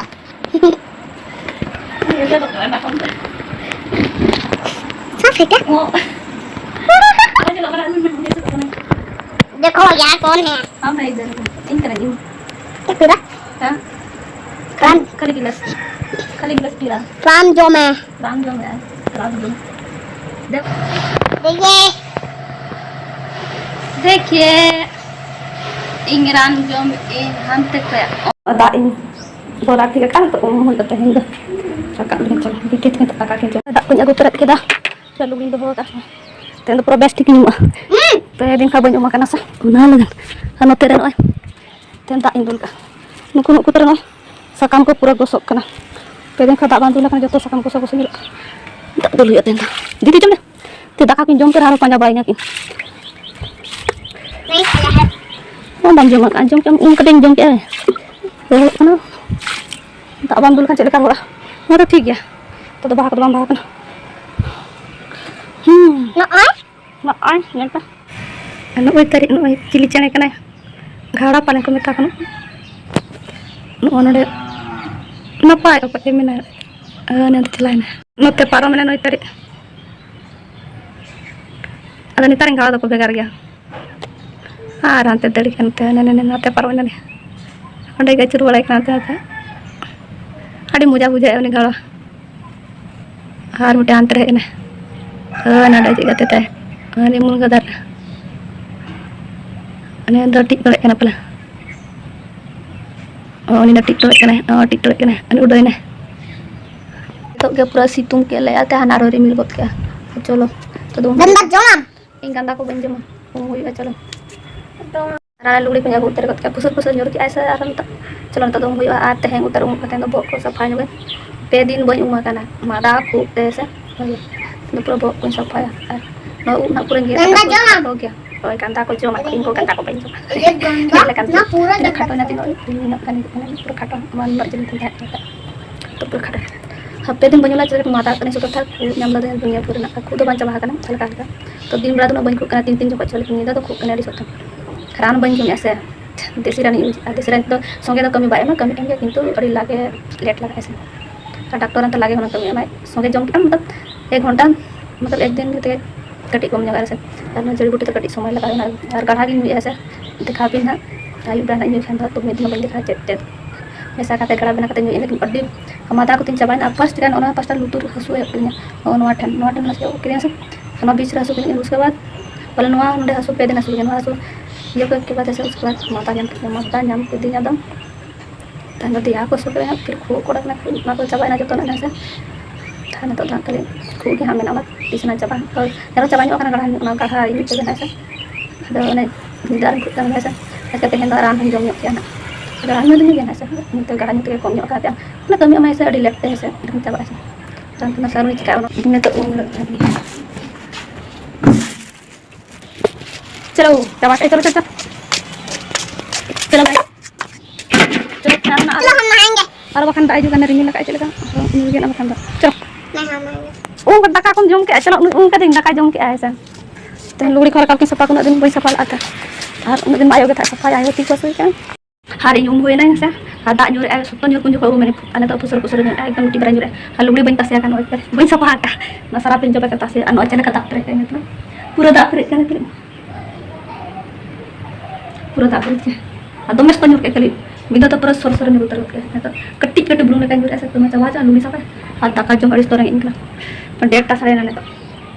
ये तो पकड़ा ना कौन। सब है क्या? वो। देखो यार, कौन है? हाँ, मैं इधर हूँ। इन करेंगे। क्या पी रहा? हाँ? राम। खाली गिलास, खाली गिलास पी रहा। राम जो मैं। राम जो मैं। राम जो। देख। देखिए। देखिए। ᱤᱧ ᱨᱟᱱ ᱡᱚᱢ ᱟᱹᱧ ᱦᱟᱱᱛᱮ ᱠᱷᱚᱭᱟᱜ᱾ ᱫᱟᱜ ᱤᱧ ᱵᱚᱨᱟ ᱠᱮᱫ ᱞᱮᱠᱟ, ᱛᱚ ᱩᱢ ᱦᱩᱭᱩᱜ ᱛᱮᱦᱮᱧ ᱫᱚ᱾ ᱨᱟᱠᱟᱵ ᱞᱮ ᱪᱟᱞᱟᱜ, ᱵᱤᱴᱤ ᱛᱮᱦᱮᱧ ᱫᱚ ᱫᱟᱠᱟ ᱠᱤᱱ ᱡᱚᱢ᱾ ᱫᱟᱜ ᱠᱚᱧ ᱟᱹᱜᱩ ᱛᱚᱨᱟ ᱠᱮᱫᱟ, ᱪᱟᱹᱞᱩ ᱜᱤᱧ ᱫᱚᱦᱚ ᱟᱠᱟᱫ᱾ ᱛᱮᱦᱮᱧ ᱫᱚ ᱯᱩᱨᱟᱹ ᱵᱮᱥ ᱴᱷᱤᱠ ᱤᱧ ᱩᱢᱩᱜᱼᱟ᱾ ᱯᱮ ᱫᱤᱱ ᱠᱷᱚᱱ ᱵᱟᱹᱧ ᱩᱢ ᱟᱠᱟᱱᱟ ᱥᱮ, ᱚᱱᱟ ᱞᱟᱹᱜᱤᱫ᱾ ᱟᱨ ᱱᱚᱛᱮ ᱨᱮ ᱱᱚᱜᱼᱚᱭ ᱛᱮᱦᱮᱧ ᱫᱟᱜ ᱤᱧ ᱫᱩᱞ ᱠᱟᱜᱼᱟ᱾ ᱱᱩᱠᱩ ᱱᱩᱠᱩ ᱛᱚᱨᱟ ᱱᱚᱜᱼᱚᱭ ᱥᱟᱠᱟᱢ ᱠᱚ ᱯᱩᱨᱟᱹ ᱜᱚᱥᱚᱜ ᱠᱟᱱᱟ᱾ ᱯᱮ ᱫᱤᱱ ᱠᱷᱚᱱ ᱫᱟᱜ ᱵᱟᱝ ᱫᱩᱞ ᱟᱠᱟᱱᱟ, ᱡᱚᱛᱚ ᱥᱟᱠᱟᱢ ᱠᱚ ᱥᱚ ᱠᱚ ᱥᱚ ᱧᱮᱞᱚᱜ ᱠᱟᱱᱟ᱾ ᱫᱟᱜ ᱫᱩᱞ ᱦᱩᱭᱩᱜᱼᱟ ᱛᱮᱦᱮᱧ ᱫᱚ᱾ ᱫᱤᱫᱤ ᱡᱚᱢ ᱢᱮ᱾ ᱛᱮ ᱫᱟᱠᱟ ᱠᱤᱱ ᱡᱚᱢ ᱠᱮᱫ ᱨᱮᱦᱚᱸ ᱯᱟᱸᱡᱟ ᱵᱟᱭ ᱧᱟᱢ ᱠᱤᱱ᱾ ᱚ, ᱵᱟᱢ ᱡᱚᱢ ᱟᱠᱟᱫᱼᱟ? ᱡᱚᱢ ᱠᱮᱫ ᱟᱢ, ᱩᱱ ᱠᱟᱹᱴᱤᱡ ᱤᱧ ᱡᱚᱢ ᱠᱮᱫᱼᱟ᱾ ᱨᱚᱦᱚᱲᱚᱜ ᱠᱟᱱᱟ᱾ ᱫᱟᱜ ᱵᱟᱢ ᱫᱩᱞ ᱞᱮᱠᱷᱟᱱ ᱪᱮᱫ ᱞᱮᱠᱟ ᱨᱚᱦᱚᱲᱟ? ᱱᱚᱣᱟ ᱫᱚ ᱴᱷᱤᱠ ᱜᱮᱭᱟ᱾ ᱱᱤᱛᱚᱜ ᱫᱚ ᱵᱟᱦᱟ ᱠᱚᱫᱚ ᱵᱟᱝ ᱵᱟᱦᱟ ᱠᱟᱱᱟ᱾ ᱦᱩᱸ᱾ ᱱᱚᱜᱼᱚᱭ᱾ ᱱᱚᱜᱼᱚᱭ, ᱧᱮᱞ ᱯᱮ᱾ ᱱᱚᱜᱼᱚᱭ ᱛᱟᱹᱨᱤᱡ, ᱱᱚᱜᱼᱚᱭ ᱪᱤᱞᱤ ᱪᱮᱬᱮ ᱠᱟᱱᱟᱭ? ᱜᱷᱟᱣᱲᱟ ᱯᱟᱞᱮ ᱠᱚ ᱢᱮᱛᱟ ᱠᱚ ᱱᱚᱜᱼᱚᱭ ᱱᱚᱰᱮ᱾ ᱱᱟᱯᱟᱭ ᱚᱠᱚᱡ ᱮ ᱢᱮᱱᱟᱭ᱾ ᱦᱟᱹᱱᱤ ᱫᱚ ᱪᱟᱞᱟᱣᱮᱱᱟ᱾ ᱱᱚᱛᱮ ᱯᱟᱨᱚᱢᱮᱱᱟ ᱱᱩᱭ ᱛᱟᱹᱨᱤᱡ᱾ ᱟᱫᱚ ᱱᱮᱛᱟᱨ ᱨᱮᱱ ᱜᱷᱟᱣᱲᱟ ᱫᱚᱠᱚ ᱵᱷᱮᱜᱟᱨ ᱜᱮᱭᱟ᱾ ᱟᱨ ᱦᱟᱱᱛᱮ ᱫᱟᱹᱲ ᱠᱟᱱᱛᱮ ᱦᱟᱱᱮ ᱱᱟᱛᱮ ᱯᱟᱨᱚᱢᱮᱱᱟ᱾ ᱚᱸᱰᱮ ᱜᱮ ᱟᱹᱪᱩᱨ ᱵᱟᱲᱟᱭ ᱠᱟᱱᱟ ᱦᱟᱱᱛᱮ ᱱᱟᱛᱮ᱾ ᱟᱹᱰᱤ ᱢᱚᱡᱟ ᱵᱩᱡᱷᱟᱹᱜᱼᱟ ᱩᱱᱤ ᱜᱷᱟᱣᱲᱟ᱾ ᱟᱨ ᱢᱤᱫᱴᱮᱱ ᱦᱟᱱᱛᱮ ᱨᱮ ᱦᱮᱡ ᱮᱱᱟ᱾ ᱦᱳᱭ, ᱱᱚᱰᱮ ᱪᱮᱫ ᱜᱟᱛᱮ ᱛᱟᱭ? ᱦᱟᱱᱮ ᱩᱢᱩᱞ ᱜᱟᱫᱟᱨ ᱨᱮ᱾ ᱦᱟᱱᱮ ᱫᱚ ᱴᱤᱡ ᱴᱚᱲᱮᱜ ᱠᱟᱱᱟ ᱯᱟᱞᱮ᱾ ᱚ, ᱩᱱᱤ ᱫᱚ ᱴᱤᱡ ᱴᱚᱲᱮᱜ ᱠᱟᱱᱟᱭ᱾ ᱚ, ᱴᱤᱡ ᱴᱚᱲᱮᱜ ᱠᱟᱱᱟᱭ᱾ ᱩᱱᱤ ᱩᱰᱟᱹᱭᱮᱱᱟᱭ᱾ ᱱᱤᱛᱚᱜ ᱜᱮ ᱯᱩᱨᱟᱹ ᱥᱤᱛᱩᱝ ᱠᱮᱫ ᱞᱮᱭᱟ, ᱛᱮ ᱦᱟᱱᱟ ᱟᱨᱦᱚᱸ ᱨᱤᱢᱤᱞ ᱜᱚᱫ ᱠᱮᱜᱼᱟ᱾ ᱪᱚᱞᱚ, ᱛᱚ ᱫᱚ ᱩᱢᱩᱞ ᱜᱟᱫᱟᱨ ᱡᱚᱢᱟᱢ? ᱤᱧ ᱜᱟᱸᱫᱟ ᱠᱚ ᱵᱟᱹᱧ ᱡᱚᱢᱟ, ᱩᱢ ᱦᱩᱭᱩᱜᱼᱟ᱾ ᱪᱚᱞᱚ᱾ ᱨᱟᱱ ᱞᱩᱜᱽᱲᱤ ᱠᱚᱧ ᱟᱹᱜᱩ ᱩᱛᱟᱹᱨ ᱜᱚᱫ ᱠᱮᱫᱼᱟ, ᱯᱷᱩᱥᱩᱨ ᱯᱷᱩᱥᱩᱨ ᱧᱩᱨ ᱠᱮᱫᱼᱟᱭ ᱥᱮ᱾ ᱟᱨ ᱱᱤᱛᱚᱜ ᱪᱚᱞᱚ, ᱱᱤᱛᱚᱜ ᱫᱚ ᱩᱢ ᱦᱩᱭᱩᱜᱼᱟ᱾ ᱟᱨ ᱛᱮᱦᱮᱧ ᱩᱛᱟᱹᱨ ᱩᱢ ᱠᱟᱛᱮ ᱫᱚ ᱵᱚᱦᱚᱜ ᱠᱚ ᱥᱟᱯᱷᱟᱭ ᱧᱚᱜᱟᱹᱧ᱾ ᱯᱮ ᱫᱤᱱ ᱵᱟᱹᱧ ᱩᱢ ᱟᱠᱟᱱᱟ, ᱢᱟᱫᱟ ᱠᱷᱩᱜ ᱛᱮ ᱥᱮ᱾ ᱤᱧ ᱫᱚ ᱯᱩᱨᱟᱹ ᱵᱚᱦᱚᱜ ᱠᱚᱧ ᱥᱟᱯᱷᱟᱭᱟ᱾ ᱟᱨ ᱱᱚᱣᱟ ᱩᱵ ᱱᱟᱜ ᱯᱩᱨᱟᱹᱧ ᱜᱮᱫ ᱜᱟᱸᱫᱟ ᱠᱟᱫᱟ, ᱡᱚᱢᱟᱢ? ᱠᱷᱟᱴᱚ ᱜᱮᱭᱟ᱾ ᱦᱳᱭ, ᱜᱟᱸᱫᱟ ᱠᱚ ᱡᱚᱢᱟ, ᱤᱧ ᱠᱚ ᱜᱟᱸᱫᱟ ᱠᱚ ᱵᱟᱹᱧ ᱡᱚᱢᱟ᱾ ᱤᱭᱟᱹ ᱜᱟᱸᱫᱟ, ᱧᱮᱞ ᱞᱮᱠᱟᱱ ᱱᱚᱣᱟ ᱯᱩᱨᱟᱹ ᱛᱤᱱᱟᱹᱜ ᱜᱟᱸᱫᱟ᱾ ᱠᱷᱟᱴᱚ ᱮᱱᱟ, ᱛᱤᱱᱟᱹᱜ ᱤᱧ ᱩᱱᱟᱹᱜ ᱜᱟᱱ ᱤᱧ ᱩᱱᱟᱹᱜ ᱯᱩᱨᱟᱹ ᱠᱷᱟᱴᱚ, ᱱᱚᱣᱟ ᱱᱩᱱᱟᱹᱜ ᱡᱤᱞ ᱛᱤᱧ ᱛᱟᱦᱮᱸ ᱠᱟᱱᱟ᱾ ᱛᱚ ᱯᱩᱨᱟᱹ ᱠᱷᱟᱴᱚ᱾ ᱦᱟᱯᱮ ᱫᱤᱱ ᱵᱟᱹᱧ ᱚᱞᱟ, ᱪᱮᱫ ᱢᱟᱫᱟ ᱠᱟᱹᱱᱟᱹᱧ ᱥᱩᱫᱷᱩ ᱛᱷᱟᱠ, ᱠᱷᱩᱜ ᱧᱟᱢ ᱞᱮᱫᱤᱧᱟ ᱫᱩᱱᱤᱭᱟᱹ ᱯᱩᱨᱤ ᱨᱮᱱᱟᱜ᱾ ᱠᱷᱩᱜ ᱫᱚ ᱵᱟᱝ ᱪᱟᱵᱟ ᱟᱠᱟᱱᱟ ᱦᱟᱞᱠᱟ ᱦᱟᱞᱠᱟ᱾ ᱛᱚ ᱫᱤᱱ ᱵᱮᱲᱟ ᱫᱚ ᱩᱱᱟᱹᱜ ᱵᱟᱹᱧ ᱠᱷᱩᱜ ᱠᱟᱱᱟ, ᱛᱤᱱ ᱛᱤᱱ ᱡᱚᱠᱷᱚᱡ ᱪᱚᱞᱮ ᱧᱤᱫᱟᱹ ᱫᱚ ᱠᱷᱩᱜ ᱠᱟᱱᱟ ᱟᱹᱰᱤ ᱥᱚᱠᱛᱚ᱾ ᱨᱟᱱ ᱵᱟᱹᱧ ᱡᱚᱢᱮᱜᱼᱟ ᱥᱮ, ᱫᱮᱥᱤ ᱨᱟᱱᱤᱧ ᱤᱭᱩᱡᱽ ᱮᱫᱟ᱾ ᱫᱮᱥᱤ ᱨᱟᱱ ᱫᱚ ᱥᱚᱸᱜᱮ ᱫᱚ ᱠᱟᱹᱢᱤ ᱵᱟᱭ ᱮᱢᱟ, ᱠᱟᱹᱢᱤ ᱮᱢ ᱜᱮᱭᱟ, ᱠᱤᱱᱛᱩ ᱟᱹᱰᱤ ᱞᱟᱜᱮ ᱞᱮᱴ ᱞᱟᱜᱟᱜᱼᱟ ᱥᱮ᱾ ᱟᱨ ᱰᱟᱠᱛᱚᱨ ᱨᱟᱱ ᱫᱚ ᱞᱟᱜᱮ ᱦᱚᱸ ᱠᱟᱹᱢᱤ ᱮᱢᱟᱭ, ᱥᱚᱸᱜᱮ ᱡᱚᱢ ᱠᱮᱫᱟᱢ, ᱢᱚᱛᱞᱚᱵ ᱮᱠ ᱜᱷᱚᱱᱴᱟ, ᱢᱚᱛᱞᱚᱵ ᱮᱠ ᱫᱤᱱ ᱛᱮᱜᱮ ᱠᱟᱹᱴᱤᱡ ᱠᱚᱢ ᱧᱚᱜᱚᱜᱼᱟ ᱥᱮ᱾ ᱟᱨ ᱱᱚᱣᱟ ᱡᱟᱹᱲᱤ ᱵᱩᱴᱤ ᱫᱚ ᱠᱟᱹᱴᱤᱡ ᱥᱚᱢᱚᱭ ᱞᱟᱜᱟᱜᱼᱟ, ᱟᱨ ᱜᱟᱲᱦᱟ ᱜᱤᱧ ᱧᱩᱭᱮᱫᱼᱟ ᱥᱮ᱾ ᱫᱮᱠᱷᱟᱣ ᱵᱤᱱ ᱦᱟᱸᱜ, ᱟᱹᱭᱩᱵ ᱵᱮᱲᱟ ᱦᱟᱸᱜ ᱧᱩᱭ ᱠᱷᱟᱱ ᱫᱚ, ᱛᱚ ᱢᱤᱫ ᱫᱤᱱ ᱦᱚᱸ ᱵᱟᱹᱧ ᱫᱮᱠᱷᱟᱣᱟ ᱪᱮᱫ ᱪᱮᱫ ᱢᱮᱥᱟ ᱠᱟᱛᱮ ᱜᱟᱲᱟ ᱵᱮᱱᱟᱣ ᱠᱟᱛᱮ ᱧᱩᱭᱮᱫᱼᱟ, ᱞᱮᱠᱤᱱ ᱟᱹᱰᱤ ᱦᱟᱢᱟᱫᱟ ᱠᱚᱛᱤᱧ ᱪᱟᱵᱟᱭᱮᱱᱟ᱾ ᱟᱨ ᱯᱷᱟᱥᱴ ᱜᱟᱱ ᱚᱱᱟ ᱯᱟᱥᱴᱟ ᱞᱩᱛᱩᱨ ᱦᱟᱹᱥᱩ ᱮᱦᱚᱵ ᱠᱤᱫᱤᱧᱟ, ᱱᱚᱜᱼᱚ ᱱᱚᱣᱟ ᱴᱷᱮᱱ, ᱱᱚᱣᱟ ᱴᱷᱮᱱ ᱱᱟᱥᱮ ᱠᱤᱫᱤᱧᱟ ᱥᱮ, ᱚᱱᱟ ᱵᱤᱪ ᱨᱮ ᱦᱟᱹᱥᱩ ᱠᱤᱫᱤᱧᱟ᱾ ᱩᱥᱠᱮ ᱵᱟᱫ ᱵᱚᱞᱮ ᱱᱚᱣᱟ ᱱᱚᱰᱮ ᱦᱟᱹᱥᱩ ᱯᱮ ᱫᱤᱱ ᱦᱟᱹᱥᱩ ᱠᱤᱫᱤᱧᱟ, ᱱᱚᱣᱟ ᱦᱟᱹᱥᱩ ᱤᱭᱟᱹ ᱠᱚ ᱮᱠᱮ ᱵᱟᱫ ᱦᱟᱹᱥᱩ, ᱩᱥᱠᱮ ᱵᱟᱫ ᱢᱟᱫᱟ ᱧᱟᱢ ᱠᱤᱫᱤᱧᱟ, ᱢᱟᱫᱟ ᱧᱟᱢ ᱠᱤᱫᱤᱧᱟ ᱟᱫᱚ᱾ ᱛᱟᱦᱮᱸ ᱫᱚ ᱫᱮᱭᱟ ᱠᱚ ᱦᱟᱹᱥᱩ ᱠᱤᱫᱤᱧᱟ, ᱯᱷᱤᱨ ᱠᱷᱩᱜ ᱠᱚ ᱚᱰᱚᱠ ᱮᱱᱟ, ᱠᱷᱩᱜ ᱚᱱᱟ ᱠᱚ ᱪᱟᱵᱟᱭᱮᱱᱟ ᱡᱚᱛᱚᱱᱟᱜ ᱦᱮᱸ ᱥᱮ᱾ ᱛᱟᱦᱮᱸ ᱱᱤᱛᱚᱜ ᱫᱚ ᱦᱟᱸᱜ ᱠᱷᱟᱹᱞᱤ ᱠᱷᱩᱜ ᱜᱮ ᱦᱟᱸᱜ ᱢᱮᱱᱟᱜᱼᱟ, ᱚᱱᱟ ᱛᱤᱥ ᱱᱟ ᱪᱟᱵᱟ, ᱛᱚ ᱟᱨᱚ ᱪᱟᱵᱟ ᱧᱚᱜ ᱠᱟᱱᱟ ᱜᱟᱲᱦᱟ, ᱚᱱᱟ ᱜᱟᱲᱦᱟ ᱤᱭᱟᱹ ᱛᱮᱜᱮ ᱦᱮᱸ ᱥᱮ᱾ ᱟᱫᱚ ᱚᱱᱮ ᱧᱤᱫᱟᱹ ᱟᱨᱚᱧ ᱠᱷᱩᱜ ᱠᱟᱱ ᱦᱮᱸ ᱥᱮ, ᱟᱪᱪᱷᱟ ᱛᱮᱦᱮᱧ ᱫᱚ ᱨᱟᱱ ᱦᱚᱸᱧ ᱡᱚᱢ ᱧᱚᱜ ᱠᱮᱜᱼᱟ ᱦᱟᱸᱜ᱾ ᱜᱟᱲᱟ ᱧᱩ ᱫᱚ ᱧᱩᱭ ᱜᱮᱭᱟ ᱦᱮᱸ ᱥᱮ, ᱱᱤᱛᱚᱜ ᱜᱟᱲᱟ ᱧᱩ ᱛᱮᱜᱮ ᱠᱚᱢ ᱧᱚᱜ ᱟᱠᱟᱫ ᱛᱮ, ᱚᱱᱟ ᱠᱟᱹᱢᱤ ᱮᱢᱟᱭ ᱥᱮ ᱟᱹᱰᱤ ᱞᱮᱴ ᱛᱮ ᱦᱮᱸ ᱥᱮ, ᱮᱱᱠᱷᱟᱱ ᱪᱟᱵᱟᱜᱼᱟ ᱥᱮ᱾ ᱛᱟᱭᱚᱢ ᱛᱮ ᱱᱟᱥᱮ ᱟᱨᱚ ᱪᱤᱠᱟᱹᱜᱼᱟ ᱚᱱᱟ᱾ ᱱᱤᱛᱚᱜ ᱩᱢ ᱦᱤᱞᱳᱜ ᱫᱷᱟᱹᱵᱤᱡ᱾ ᱪᱚᱞᱚ, ᱪᱟᱵᱟ ᱠᱮᱫ, ᱪᱚᱞᱚ, ᱪᱚᱞᱚ, ᱪᱚᱞᱚ᱾ ᱪᱚᱞᱚ, ᱪᱟ ᱨᱮᱱᱟᱜ ᱟᱨᱚ, ᱟᱨᱚ ᱵᱟᱠᱷᱟᱱ ᱫᱟᱜ ᱦᱤᱡᱩᱜ ᱠᱟᱱᱟ, ᱨᱤᱢᱤᱞ ᱟᱠᱟᱫ ᱪᱮᱫ ᱞᱮᱠᱟ, ᱟᱨᱚ ᱧᱩᱨ ᱜᱮ ᱱᱟᱜ ᱵᱟᱠᱷᱟᱱ ᱫᱚ᱾ ᱪᱚᱞᱚ᱾ ᱩᱱ ᱫᱟᱠᱟ ᱠᱚᱢ ᱡᱚᱢ ᱠᱮᱫᱼᱟ? ᱪᱚᱞᱚ, ᱩᱱ ᱠᱟᱛᱮᱧ ᱫᱟᱠᱟ ᱡᱚᱢ ᱠᱮᱫᱼᱟ, ᱦᱮᱸ ᱥᱮ᱾ ᱛᱮᱦᱮᱧ ᱞᱩᱜᱽᱲᱤ ᱠᱚ ᱨᱟᱠᱟᱵ ᱠᱤᱱ ᱥᱟᱯᱷᱟ ᱠᱚ, ᱩᱱᱟᱹᱜ ᱫᱤᱱ ᱵᱟᱹᱧ ᱥᱟᱯᱷᱟ ᱞᱮᱫᱼᱟ ᱛᱚ᱾ ᱟᱨ ᱩᱱᱟᱹᱜ ᱫᱤᱱ ᱢᱟ ᱟᱭᱳ ᱜᱮ ᱛᱟᱦᱮᱸᱫ ᱥᱟᱯᱷᱟᱭ, ᱟᱭᱳ ᱛᱤ ᱠᱚ ᱦᱟᱹᱥᱩᱭ ᱠᱟᱱ᱾ ᱟᱨ ᱤᱧ ᱩᱢ ᱦᱩᱭᱱᱟ ᱦᱮᱸ ᱥᱮ, ᱟᱨ ᱫᱟᱜ ᱧᱩᱨᱮᱜᱼᱟᱭ, ᱥᱚᱠᱛᱚ ᱧᱩᱨ ᱠᱚ ᱩᱱ ᱡᱚᱠᱷᱚᱱ ᱩᱢ ᱮᱱᱟ, ᱟᱨ ᱱᱤᱛᱚᱜ ᱯᱷᱩᱥᱩᱨ ᱯᱷᱩᱥᱩᱨ ᱧᱩᱨᱮᱜᱼᱟᱭ, ᱮᱠᱫᱚᱢ ᱢᱤᱫᱴᱤᱡ ᱵᱟᱨᱟ ᱧᱩᱨᱮᱜᱼᱟ᱾ ᱟᱨ ᱞᱩᱜᱽᱲᱤ ᱵᱟᱹᱧ ᱛᱟᱥᱮ ᱟᱠᱟᱫ, ᱱᱚᱜᱼᱚᱭ ᱯᱮ, ᱵᱟᱹᱧ ᱥᱟᱯᱷᱟ ᱟᱠᱟᱫ᱾ ᱱᱚᱣᱟ ᱥᱟᱨᱟ ᱯᱤᱧ ᱡᱚᱵᱮ ᱠᱟᱛᱮ ᱛᱟᱥᱮ, ᱟᱨ ᱱᱚᱜᱼᱚᱭ ᱪᱮᱫ ᱞᱮᱠᱟ ᱫᱟᱜ ᱯᱮᱨᱮᱡ ᱠᱟᱱᱟ ᱱᱤᱛᱚᱜ, ᱯᱩᱨᱟᱹ ᱫᱟᱜ ᱯᱮᱨᱮᱡ ᱠᱟᱱᱟ ᱯᱮᱨᱮᱡ᱾ ᱯᱩᱨᱟᱹ ᱫᱟᱜ ᱯᱮᱨᱮᱡ ᱠᱟᱱᱟ᱾ ᱟᱨ ᱫᱚᱢᱮ ᱥᱚᱠᱛᱚ ᱧᱩᱨ ᱠᱮᱫ ᱠᱷᱟᱹᱞᱤ᱾ ᱢᱤᱫ ᱫᱷᱟᱣ ᱛᱚ ᱯᱩᱨᱟᱹ ᱥᱚᱨ ᱥᱚᱨ ᱧᱩᱨ ᱩᱛᱟᱹᱨ ᱜᱚᱫ ᱠᱮᱫᱼᱟ᱾ ᱱᱤᱛᱚᱜ ᱠᱟᱹᱴᱤᱡ ᱠᱟᱹᱴᱤᱡ ᱵᱩᱞᱩᱝ ᱞᱮᱠᱟ ᱧᱩᱨᱮᱜᱼᱟ ᱥᱮ, ᱛᱚ ᱪᱟᱵᱟ ᱦᱚᱪᱚᱜᱼᱟ ᱞᱩᱜᱽᱲᱤ ᱥᱟᱯᱷᱟ᱾ ᱟᱨ ᱫᱟᱠᱟ ᱡᱚᱢ ᱟᱹᱰᱤ ᱥᱚᱠᱛᱚ ᱨᱮᱸᱜᱮᱡ ᱤᱧ ᱠᱟᱱᱟ᱾ ᱰᱮᱲᱴᱟ ᱥᱟᱲᱮᱭᱮᱱᱟ ᱱᱤᱛᱚᱜ᱾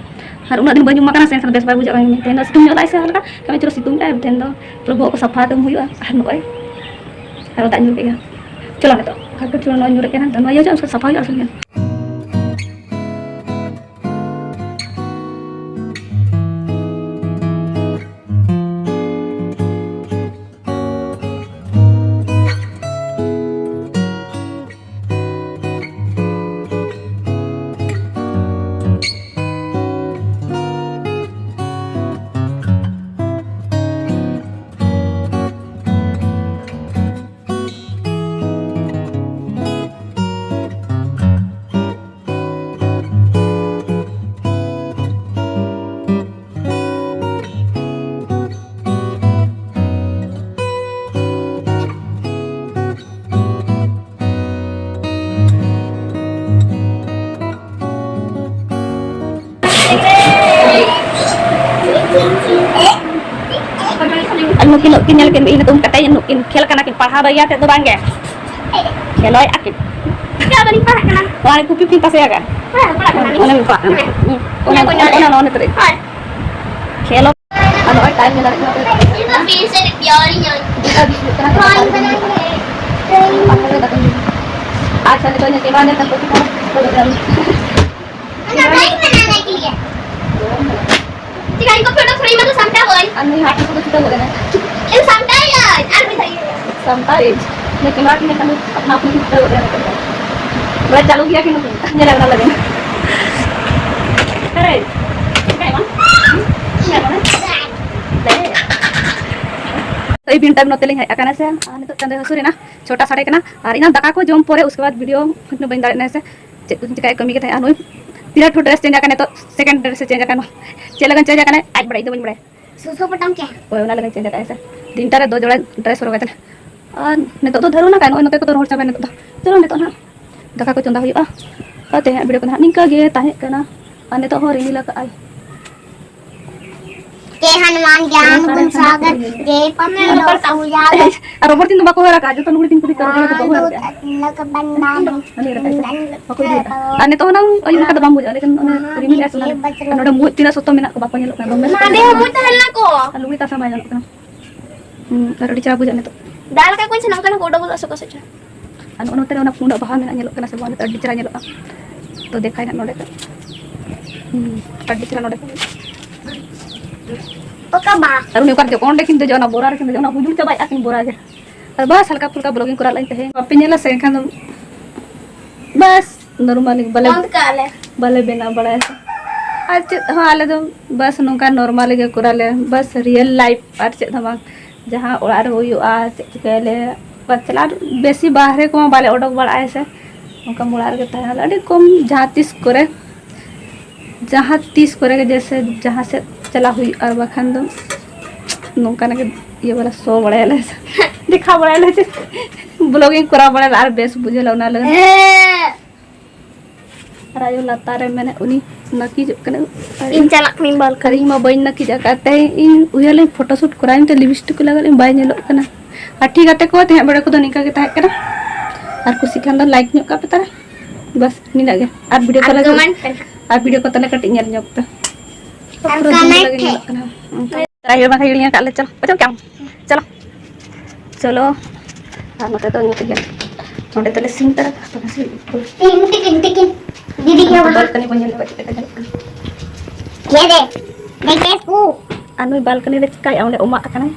ᱟᱨ ᱩᱱᱟᱹᱜ ᱫᱤᱱ ᱵᱟᱹᱧ ᱩᱢ ᱟᱠᱟᱱᱟ ᱥᱮ, ᱮᱱᱠᱷᱟᱱ ᱵᱮᱥ ᱵᱟᱭ ᱵᱩᱡᱷᱟᱹᱜ ᱠᱟᱱᱟ᱾ ᱛᱮᱦᱮᱧ ᱫᱚ ᱥᱤᱛᱩᱝ ᱧᱚᱜ ᱞᱮᱫᱟᱭ ᱥᱮ ᱦᱟᱞᱠᱟ, ᱠᱟᱹᱢᱤ ᱪᱚᱞᱚ ᱥᱤᱛᱩᱝ ᱮᱫᱟᱭ, ᱛᱮᱦᱮᱧ ᱫᱚ ᱯᱩᱨᱟᱹ ᱵᱚᱦᱚᱜ ᱠᱚ ᱥᱟᱯᱷᱟ ᱠᱟᱜ ᱦᱩᱭᱩᱜᱼᱟ᱾ ᱟᱨ ᱱᱚᱜᱼᱚᱭ ᱟᱨᱚ ᱫᱟᱜ ᱧᱩᱨ ᱠᱮᱫᱼᱟ᱾ ᱪᱚᱞᱚ ᱱᱤᱛᱚᱜ ᱦᱟᱨᱠᱮᱛ ᱪᱩᱲᱟᱹ ᱱᱚᱜᱼᱚᱭ ᱧᱩᱨᱮᱫ ᱠᱟᱱᱟ, ᱱᱚᱣᱟ ᱤᱭᱟᱹ ᱦᱩᱭᱩᱜᱼᱟ, ᱥᱟᱯᱷᱟ ᱦᱩᱭᱩᱜᱼᱟ ᱟᱥᱚᱞ ᱜᱮ᱾ ᱟᱨ ᱱᱩᱠᱤᱱ ᱱᱩᱠᱤᱱ ᱧᱮᱞ ᱠᱤᱱ ᱢᱮ, ᱤᱧ ᱫᱚ ᱩᱢ ᱠᱟᱛᱮ ᱱᱩᱠᱤᱱ ᱠᱷᱮᱞ ᱠᱟᱱᱟ ᱠᱤᱱ, ᱯᱟᱲᱦᱟᱣ ᱵᱟᱹᱜᱤ ᱟᱛᱮᱫ ᱫᱚ ᱵᱟᱝ ᱜᱮ᱾ ᱠᱷᱮᱞᱚᱭᱮᱫᱼᱟ ᱠᱤᱱ᱾ ᱪᱮᱫᱟᱜ ᱵᱟᱹᱞᱤᱧ ᱯᱟᱲᱦᱟᱜ ᱠᱟᱱᱟ? ᱚᱱᱟ ᱠᱩᱯᱤ ᱯᱤᱧ ᱛᱟᱥᱮ ᱟᱠᱟᱫ᱾ ᱦᱮᱸ, ᱯᱟᱲᱦᱟᱜ ᱠᱟᱱᱟ᱾ ᱚᱱᱮ ᱯᱟᱲᱦᱟᱜ ᱠᱟᱱᱟ᱾ ᱦᱮᱸ᱾ ᱚᱱᱮ, ᱚᱱᱮ, ᱚᱱᱮ, ᱚᱱᱮ ᱛᱤᱱᱟᱹᱜ᱾ ᱦᱳᱭ᱾ ᱠᱷᱮᱞᱚ᱾ ᱟᱨ ᱱᱚᱜᱼᱚᱭ ᱴᱟᱭᱤᱢ ᱧᱮᱞ ᱫᱟᱲᱮᱭᱟᱜ ᱠᱟᱱᱟ ᱯᱮ᱾ ᱤᱧ ᱫᱚ ᱵᱤᱥ ᱨᱮ ᱯᱤᱭᱳᱨ ᱤᱧ ᱦᱩᱭᱩᱜ᱾ ᱫᱩᱴᱟ ᱵᱤᱥ ᱦᱩᱭᱩᱜ ᱠᱟᱱᱟ, ᱫᱟᱠᱟ ᱠᱚ ᱡᱚᱢ ᱦᱩᱭᱩᱜ ᱠᱟᱱᱟ᱾ ᱟᱪᱪᱷᱟ, ᱱᱤᱛᱚᱜ ᱧᱮᱞ ᱪᱟᱵᱟ ᱞᱮᱱ ᱛᱟᱠᱚ ᱠᱤᱱᱟ᱾ ᱚᱱᱟ ᱴᱟᱭᱤᱢ ᱢᱮᱱᱟᱜᱼᱟ ᱱᱟᱭᱠᱮ ᱜᱮ᱾ ᱪᱮᱠᱟ ᱤᱧ ᱠᱚ ᱯᱷᱳᱴᱳ ᱛᱷᱚᱲᱤ ᱢᱟ ᱛᱚ ᱥᱟᱢᱴᱟᱣ ᱵᱟᱹᱧ᱾ ᱟᱨ ᱱᱩᱭ ᱦᱟᱴ ᱠᱚᱫᱚ ᱪᱷᱩᱴᱟᱹᱣ ᱜᱚᱫ ᱮᱱᱟ᱾ ᱤᱧ ᱥᱟᱢᱴᱟᱣ ᱤᱧ ᱟᱨ ᱢᱤᱫ ᱫᱷᱟᱣ ᱤᱧ᱾ ᱥᱟᱱᱛᱟᱲ ᱮᱡᱽ ᱱᱩᱭ ᱠᱮᱢᱮᱨᱟ ᱴᱷᱮᱱ ᱠᱷᱟᱱ ᱟᱯᱱᱟ ᱟᱯᱱᱤ ᱠᱚ ᱠᱷᱩᱞᱟᱹᱣ ᱠᱟᱱᱟ᱾ ᱵᱚᱞᱮ ᱪᱟᱹᱞᱩ ᱜᱮᱭᱟ ᱠᱤ ᱱᱩᱠᱩ? ᱧᱮᱞ ᱟᱠᱟᱱᱟ ᱞᱟᱹᱜᱤᱫ᱾ ᱟᱨᱮ, ᱪᱤᱠᱟᱹᱭ ᱵᱟᱝ? ᱧᱮᱞ ᱟᱠᱟᱱᱟ? ᱫᱮ᱾ ᱟᱹᱭᱩᱵ ᱵᱮᱲᱟ ᱱᱚᱛᱮ ᱞᱤᱧ ᱦᱮᱡ ᱟᱠᱟᱱᱟ ᱥᱮ, ᱟᱨ ᱱᱤᱛᱚᱜ ᱪᱟᱸᱫᱚᱭ ᱦᱟᱹᱥᱩᱨ ᱮᱱᱟ, ᱪᱷᱚᱴᱟ ᱥᱟᱰᱮ ᱠᱟᱱᱟ, ᱟᱨ ᱤᱧ ᱫᱟᱠᱟ ᱠᱚ ᱡᱚᱢ ᱯᱚᱨᱮ ᱩᱥᱠᱮ ᱵᱟᱫ ᱵᱷᱤᱰᱤᱭᱳ ᱠᱚ ᱵᱟᱹᱧ ᱫᱟᱲᱮᱭᱟᱜ ᱠᱟᱱᱟ ᱥᱮ, ᱪᱮᱫ ᱠᱚᱧ ᱪᱤᱠᱟᱹᱭᱟ, ᱠᱟᱹᱢᱤ ᱜᱮ ᱛᱟᱦᱮᱸᱜᱼᱟ᱾ ᱱᱩᱭ ᱯᱤᱨᱟᱴ ᱦᱚᱸ ᱰᱨᱮᱥ ᱪᱮᱧᱡᱽ ᱟᱠᱟᱱᱟ, ᱱᱤᱛᱚᱜ ᱥᱮᱠᱮᱱᱰ ᱰᱨᱮᱥ ᱮ ᱪᱮᱧᱡᱽ ᱟᱠᱟᱱᱟ, ᱪᱮᱫ ᱞᱟᱹᱜᱤᱫ ᱪᱮᱧᱡᱽ ᱟᱠᱟᱱᱟᱭ ᱟᱡ ᱵᱟᱲᱟᱭ, ᱤᱧ ᱫᱚ ᱵᱟᱹᱧ ᱵᱟᱲᱟᱭᱟ᱾ ᱥᱩᱥᱩ ᱯᱚᱴᱚᱢ ᱠᱮ᱾ ᱦᱳᱭ, ᱚᱱᱟ ᱞᱟᱹᱜᱤᱫ ᱪᱮᱧᱡᱽ ᱟᱠᱟᱫᱼᱟᱭ ᱥᱮ᱾ ᱛᱤᱱᱴᱟ ᱨᱮ ᱫᱚ ᱡᱚᱲᱟ ᱰᱨᱮᱥ ᱦᱚᱨᱚᱜ ᱠᱟᱛᱮ᱾ ᱟᱨ ᱱᱤᱛᱚᱜ ᱫᱚ ᱫᱷᱟᱹᱨᱩᱱ ᱟᱠᱟᱱ, ᱱᱚᱜᱼᱚᱭ ᱱᱚᱛᱮ ᱠᱚᱫᱚ ᱨᱚᱦᱚᱲ ᱪᱟᱵᱟᱭᱮᱱ ᱱᱤᱛᱚᱜ ᱫᱚ᱾ ᱪᱚᱞᱚ, ᱱᱤᱛᱚᱜ ᱱᱟᱦᱟᱜ ᱫᱟᱠᱟ ᱠᱚ ᱪᱚᱸᱫᱟ ᱦᱩᱭᱩᱜᱼᱟ᱾ ᱟᱨ ᱛᱮᱦᱮᱧᱟᱜ ᱵᱷᱤᱰᱤᱭᱳ ᱠᱚᱫᱚ ᱱᱟᱦᱟᱜ ᱱᱤᱝᱠᱟᱹ ᱜᱮ ᱛᱟᱦᱮᱸ ᱠᱟᱱᱟ᱾ ᱟᱨ ᱱᱤᱛᱚᱜ ᱦᱚᱸ ᱨᱤᱢᱤᱞ ᱟᱠᱟᱫᱼᱟᱭ᱾ जय हनुमान ज्ञान गुण सागर, जय पवन लोक उजागर। ᱟᱨ ᱨᱚᱵᱚᱲ ᱛᱤᱧ ᱫᱚ ᱵᱟᱠᱚ ᱦᱟᱹᱨ ᱟᱠᱟᱫᱼᱟ, ᱡᱚᱛᱚ ᱞᱩᱜᱽᱲᱤ ᱛᱤᱧ ᱠᱩᱞᱤ ᱠᱟᱜ ᱨᱚᱵᱚᱲ ᱫᱚ ᱵᱟᱠᱚ ᱦᱟᱹᱨ ᱟᱠᱟᱫᱼᱟ᱾ ᱦᱟᱹᱱᱤ ᱨᱟᱠᱟᱵ ᱥᱮ? ᱵᱟᱠᱚ ᱤᱫᱤ ᱟᱠᱟᱫᱼᱟ᱾ ᱟᱨ ᱱᱤᱛᱚᱜ ᱦᱚᱸ ᱱᱟᱝ ᱟᱹᱭᱩᱵ ᱞᱮᱠᱟ ᱫᱚ ᱵᱟᱝ ᱵᱩᱡᱷᱟᱹᱜᱼᱟ, ᱞᱮᱠᱤᱱ ᱚᱱᱟ ᱨᱤᱢᱤᱞ ᱮ ᱟᱥᱚᱲᱟ᱾ ᱟᱨ ᱱᱚᱰᱮ ᱢᱩᱸᱡ ᱛᱤᱱᱟᱹᱜ ᱥᱚᱛᱚ ᱢᱮᱱᱟᱜ ᱠᱚ ᱵᱟᱠᱚ ᱧᱮᱞᱚᱜ ᱠᱟᱱᱟ, ᱫᱚᱢᱮ ᱥᱚᱛᱚ ᱢᱮᱱᱟᱜ ᱠᱚᱣᱟ᱾ ᱟᱨ ᱞᱩᱜᱽᱲᱤ ᱛᱟᱥᱟ ᱵᱟᱭ ᱜᱟᱱᱚᱜ ᱠᱟᱱᱟ᱾ ᱦᱩᱸ, ᱟᱨ ᱟᱹᱰᱤ ᱪᱮᱦᱨᱟ ᱵᱩᱡᱷᱟᱹᱜᱼᱟ ᱱᱤᱛᱚᱜ᱾ ᱫᱟᱜ ᱞᱮᱠᱟ ᱠᱚ ᱥᱟᱱᱟᱢ ᱠᱟᱱᱟ ᱠᱚ ᱩᱰᱩᱠ ᱜᱚᱫᱚᱜ ᱥᱮ ᱚᱠᱟ ᱥᱮᱫ ᱪᱚ᱾ ᱟᱨ ᱱᱚᱜᱼᱚ ᱱᱚᱛᱮ ᱨᱮ ᱚᱱᱟ ᱯᱩᱸᱰᱟᱜ ᱵᱟᱦᱟ ᱢᱮᱱᱟᱜᱼᱟ, ᱧᱮᱞᱚᱜ ᱠᱟᱱᱟ ᱥᱮ ᱵᱟᱝ? ᱱᱤᱛᱚᱜ ᱟᱹᱰᱤ ᱪᱮᱦᱨᱟ ᱧᱮᱞᱚᱜᱼᱟ᱾ ᱛᱚ ᱫᱮᱠᱷᱟᱭ ᱱᱟᱜ ᱱᱚᱰᱮ ᱠᱷᱚᱱ᱾ ᱦᱩᱸ, ᱟᱹᱰᱤ ᱪᱮᱦᱨᱟ ᱱᱚᱰᱮ ᱠᱷᱚᱱ᱾ ᱚᱠᱟ ᱵᱟᱦᱟ? ᱟᱨ ᱩᱱᱤ ᱚᱠᱟ ᱨᱮᱪᱚ ᱚᱸᱰᱮ ᱠᱤᱱ ᱫᱮᱡᱚᱜᱼᱟ, ᱚᱱᱟ ᱵᱚᱨᱟ ᱨᱮᱠᱤᱱ ᱫᱮᱡᱚᱜᱼᱟ, ᱚᱱᱟ ᱦᱩᱡᱩᱲ ᱪᱟᱵᱟᱭᱮᱫᱼᱟ ᱠᱤᱱ ᱵᱚᱨᱟ ᱜᱮ᱾ ᱟᱨ ᱵᱟᱥ ᱦᱟᱞᱠᱟ ᱯᱷᱩᱞᱠᱟ ᱵᱞᱚᱜᱤᱝ ᱠᱚᱨᱟᱣ ᱞᱟᱹᱜᱤᱫ ᱛᱟᱦᱮᱸ᱾ ᱵᱟᱯᱮ ᱧᱮᱞᱟ ᱥᱮ ᱮᱱᱠᱷᱟᱱ ᱫᱚ ᱵᱟᱥ ᱱᱚᱨᱢᱟᱞᱤ ᱵᱟᱞᱮ, ᱵᱚᱱᱫ ᱠᱟᱜᱼᱟ ᱞᱮ᱾ ᱵᱟᱞᱮ ᱵᱮᱱᱟᱣ ᱵᱟᱲᱟᱭᱟ ᱥᱮ᱾ ᱟᱨ ᱪᱮᱫ ᱦᱚᱸ ᱟᱞᱮ ᱫᱚ ᱵᱟᱥ ᱱᱚᱝᱠᱟ ᱱᱚᱨᱢᱟᱞᱤ ᱜᱮ ᱠᱚᱨᱟᱣ ᱞᱮ, ᱵᱟᱥ ᱨᱤᱭᱮᱞ ᱞᱟᱭᱤᱯᱷ ᱟᱨ ᱪᱮᱫ ᱦᱚᱸ ᱵᱟᱝ᱾ ᱡᱟᱦᱟᱸ ᱚᱲᱟᱜ ᱨᱮ ᱦᱩᱭᱩᱜᱼᱟ, ᱪᱮᱫ ᱪᱤᱠᱟᱹᱭᱟᱞᱮ, ᱵᱟᱥ ᱪᱟᱞᱟᱜ ᱟᱨ ᱵᱮᱥᱤ ᱵᱟᱦᱨᱮ ᱠᱚᱢᱟ ᱵᱟᱞᱮ ᱚᱰᱚᱠ ᱵᱟᱲᱟᱜᱼᱟ ᱥᱮ, ᱚᱱᱠᱟ ᱚᱲᱟᱜ ᱨᱮᱜᱮ ᱛᱟᱦᱮᱱᱟᱞᱮ ᱟᱹᱰᱤ ᱠᱚᱢ, ᱡᱟᱦᱟᱸ ᱛᱤᱥ ᱠᱚᱨᱮ, ᱡᱟᱦᱟᱸ ᱛᱤᱥ ᱠᱚᱨᱮ ᱜᱮ ᱡᱮᱭᱥᱮ ᱡᱟᱦᱟᱸ ᱥᱮᱫ ᱪᱟᱞᱟᱣ ᱦᱩᱭᱩᱜᱼᱟ, ᱟᱨ ᱵᱟᱠᱷᱟᱱ ᱫᱚ ᱱᱚᱝᱠᱟᱱᱟᱜ ᱜᱮ ᱤᱭᱟᱹ ᱵᱟᱞᱟ ᱥᱳ ᱵᱟᱲᱟᱭᱟᱞᱮ, ᱫᱮᱠᱷᱟᱣ ᱵᱟᱲᱟᱭᱟᱞᱮ ᱡᱮ ᱵᱞᱚᱜᱤᱝ ᱠᱚᱨᱟᱣ ᱵᱟᱲᱟᱭᱟᱞᱮ ᱟᱨ ᱵᱮᱥ ᱵᱩᱡᱷᱟᱹᱣ ᱞᱮ ᱚᱱᱟ ᱞᱟᱹᱜᱤᱫ᱾ ᱟᱨ ᱟᱭᱳ ᱞᱟᱛᱟᱨ ᱨᱮ ᱢᱮᱱᱟᱜ ᱩᱱᱤ ᱱᱟᱹᱠᱤᱡᱚᱜ ᱠᱟᱱᱟ᱾ ᱟᱨ ᱤᱧ ᱪᱟᱞᱟᱜ ᱠᱟᱹᱱᱟᱹᱧ ᱵᱟᱞ ᱟᱨ ᱠᱟᱹᱢᱤ᱾ ᱤᱧ ᱢᱟ ᱵᱟᱹᱧ ᱱᱟᱹᱠᱤᱡ ᱟᱠᱟᱫ ᱛᱟᱦᱮᱸ, ᱤᱧ ᱩᱭᱦᱟᱹᱨ ᱞᱮᱫᱟᱹᱧ ᱯᱷᱳᱴᱳ ᱥᱩᱴ ᱠᱚᱨᱟᱣ ᱤᱧ ᱛᱮ ᱞᱤᱯᱥᱴᱤᱠ ᱠᱚ ᱞᱟᱜᱟᱣ ᱤᱧ ᱵᱟᱭ ᱧᱮᱞᱚᱜ ᱠᱟᱱᱟ᱾ ᱟᱨ ᱴᱷᱤᱠ ᱜᱟᱛᱮ ᱠᱚ, ᱛᱮᱦᱮᱧᱟᱜ ᱵᱷᱤᱰᱤᱭᱳ ᱠᱚᱫᱚ ᱱᱤᱝᱠᱟ ᱜᱮ ᱛᱟᱦᱮᱸ ᱠᱟᱱᱟ᱾ ᱟᱨ ᱠᱩᱥᱤ ᱠᱷᱟᱱ ᱫᱚ ᱞᱟᱭᱤᱠ ᱧᱚᱜ ᱠᱟᱜ ᱯᱮ ᱛᱟᱨᱟ, ᱵᱟᱥ ᱱᱤᱱᱟᱹᱜ ᱜᱮ᱾ ᱟᱨ ᱵᱷᱤᱰᱤᱭᱳ ᱟᱨ ᱛᱟᱞᱟ ᱠᱚᱢᱮᱱᱴ ᱯᱮ ᱱᱟᱦᱟᱜ᱾ ᱟᱨ ᱵᱷᱤᱰᱤᱭᱳ ᱠᱚ ᱛᱟᱞᱟ ᱠᱟᱹᱴᱤᱡ ᱧᱮᱞ ᱧᱚᱜ ᱯᱮ᱾ ᱟᱨ ᱯᱩᱨᱟᱹ ᱫᱤᱱ ᱠᱚᱢᱮᱱᱴ ᱞᱟᱹᱜᱤᱫ ᱯᱮ᱾ ᱧᱮᱞᱚᱜ ᱠᱟᱱᱟ᱾ ᱚᱱᱠᱟ ᱛᱟᱭ ᱦᱩᱭᱩᱜ ᱵᱟᱝ ᱦᱤᱲᱤᱧ ᱟᱠᱟᱫ ᱞᱮ᱾ ᱪᱚᱞᱚ, ᱚᱪᱚᱜ ᱠᱮᱫ ᱟᱢ᱾ ᱪᱚᱞᱚ᱾ ᱪᱚᱞᱚ᱾ ᱟᱨ ᱱᱚᱛᱮ ᱫᱚ ᱱᱚᱛᱮ ᱜᱮ᱾ ᱱᱚᱸᱰᱮ ᱫᱚᱞᱮ ᱥᱤᱢ ᱛᱟᱨᱟ ᱠᱟᱜᱼᱟ᱾ ᱛᱤᱠᱤᱱ, ᱛᱤᱠᱤᱱ, ᱛᱤᱠᱤᱱ᱾ ᱫᱤᱫᱤ ᱠᱮ ᱟᱨ ᱱᱚᱛᱮ ᱵᱟᱦᱟ᱾ ᱵᱟᱞᱠᱟᱱᱤ ᱵᱚᱱ ᱧᱮᱞ ᱞᱮᱠᱟ ᱪᱮᱫ ᱞᱮᱠᱟ ᱧᱮᱞᱚᱜ ᱠᱟᱱᱟ᱾ ᱧᱮᱞ ᱫᱮ, ᱫᱮᱠᱷ ᱫᱮ ᱠᱩ᱾ ᱟᱨ ᱱᱩᱭ ᱵᱟᱞᱠᱟᱱᱤ ᱨᱮ ᱪᱤᱠᱟᱭᱟ? ᱚᱸᱰᱮ ᱚᱢᱟᱜ ᱟᱠᱟᱱᱟᱭ᱾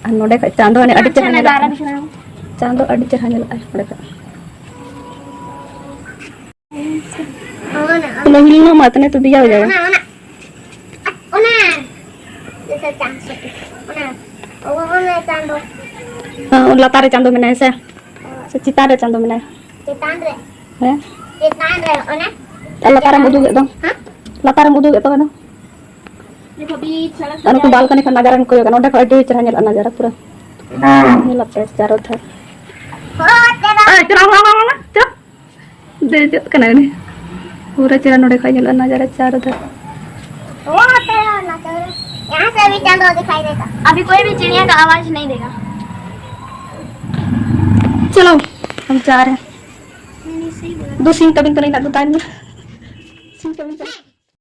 ᱟᱨ ᱱᱚᱰᱮ ᱠᱷᱚᱡ ᱪᱟᱸᱫᱚ ᱮᱱᱮᱡ ᱟᱹᱰᱤ ᱪᱮᱦᱨᱟ ᱧᱮᱞᱚᱜ ᱠᱟᱱᱟ᱾ ᱪᱟᱸᱫᱚ ᱟᱹᱰᱤ ᱪᱮᱦᱨᱟ ᱧᱮᱞᱚᱜᱼᱟ ᱱᱚᱰᱮ ᱠᱷᱚᱡ᱾ ᱚᱱᱟ ᱦᱤᱞ ᱱᱚ ᱢᱟ ᱛᱟᱱᱮ ᱛᱚ ᱫᱤᱭᱟ ᱦᱚ ᱡᱟᱭᱮᱜᱟ᱾ ᱚᱱᱟ, ᱚᱱᱟ, ᱡᱮᱥᱮ ᱪᱟᱸᱫᱚ, ᱚᱱᱟ, ᱚᱱᱟ ᱪᱟᱸᱫᱚ᱾ ᱦᱮᱸ, ᱞᱟᱛᱟᱨ ᱨᱮ ᱪᱟᱸᱫᱚ ᱢᱮᱱᱟᱭᱟ ᱥᱮ? ᱥᱮ ᱪᱮᱛᱟᱱ ᱨᱮ ᱪᱟᱸᱫᱚ ᱢᱮᱱᱟᱭᱟ? ᱪᱮᱛᱟᱱ ᱨᱮ᱾ ᱦᱮᱸ? ᱪᱮᱛᱟᱱ ᱨᱮ, ᱚᱱᱟ᱾ ᱟᱨ ᱞᱟᱛᱟᱨᱮᱢ ᱩᱫᱩᱜᱮᱫ ᱫᱚ? ᱦᱮᱸ? ᱞᱟᱛᱟᱨᱮᱢ ᱩᱫᱩᱜᱮᱫ ᱫᱚ ᱠᱟᱱᱟ? ᱟᱨ ᱱᱩᱠᱩ ᱵᱟᱞᱠᱟᱱᱤ ᱠᱷᱚᱱ ᱱᱟᱡᱟᱨᱟᱧ ᱠᱚᱭᱚᱜᱟ, ᱱᱚᱸᱰᱮ ᱠᱷᱚᱱ ᱟᱹᱰᱤ ᱪᱮᱦᱨᱟ ᱧᱮᱞᱚᱜᱼᱟ ᱱᱟᱡᱟᱨᱟ ᱯᱩᱨᱟᱹ᱾ ᱧᱮᱞᱟᱯᱮ ᱪᱟᱨᱚ ᱫᱷᱟᱨ᱾ ᱮᱭ, ᱪᱟᱞᱟᱣ, ᱪᱟᱞᱟᱣ, ᱪᱟᱞᱟᱣ, ᱪᱟᱞᱟᱣ᱾ ᱫᱮᱡᱚᱜ ᱠᱟᱱᱟᱭ ᱩᱱᱤ᱾ ᱯᱩᱨᱟᱹ ᱪᱮᱦᱨᱟ ᱱᱚᱸᱰᱮ ᱠᱷᱚᱱ ᱧᱮᱞᱚᱜᱼᱟ ᱱᱟᱡᱟᱨᱟ ᱪᱟᱨᱚ ᱫᱷᱟᱨ᱾ वो होते हैं ना, तो यहाँ से भी चांद दिखाई देता। अभी कोई भी चिड़िया का आवाज नहीं देगा। चलो, हम जा रहे हैं। नहीं, नहीं, सही बोला। दो सिंह तबिन तो नहीं लगता है। सिंह तबिन तो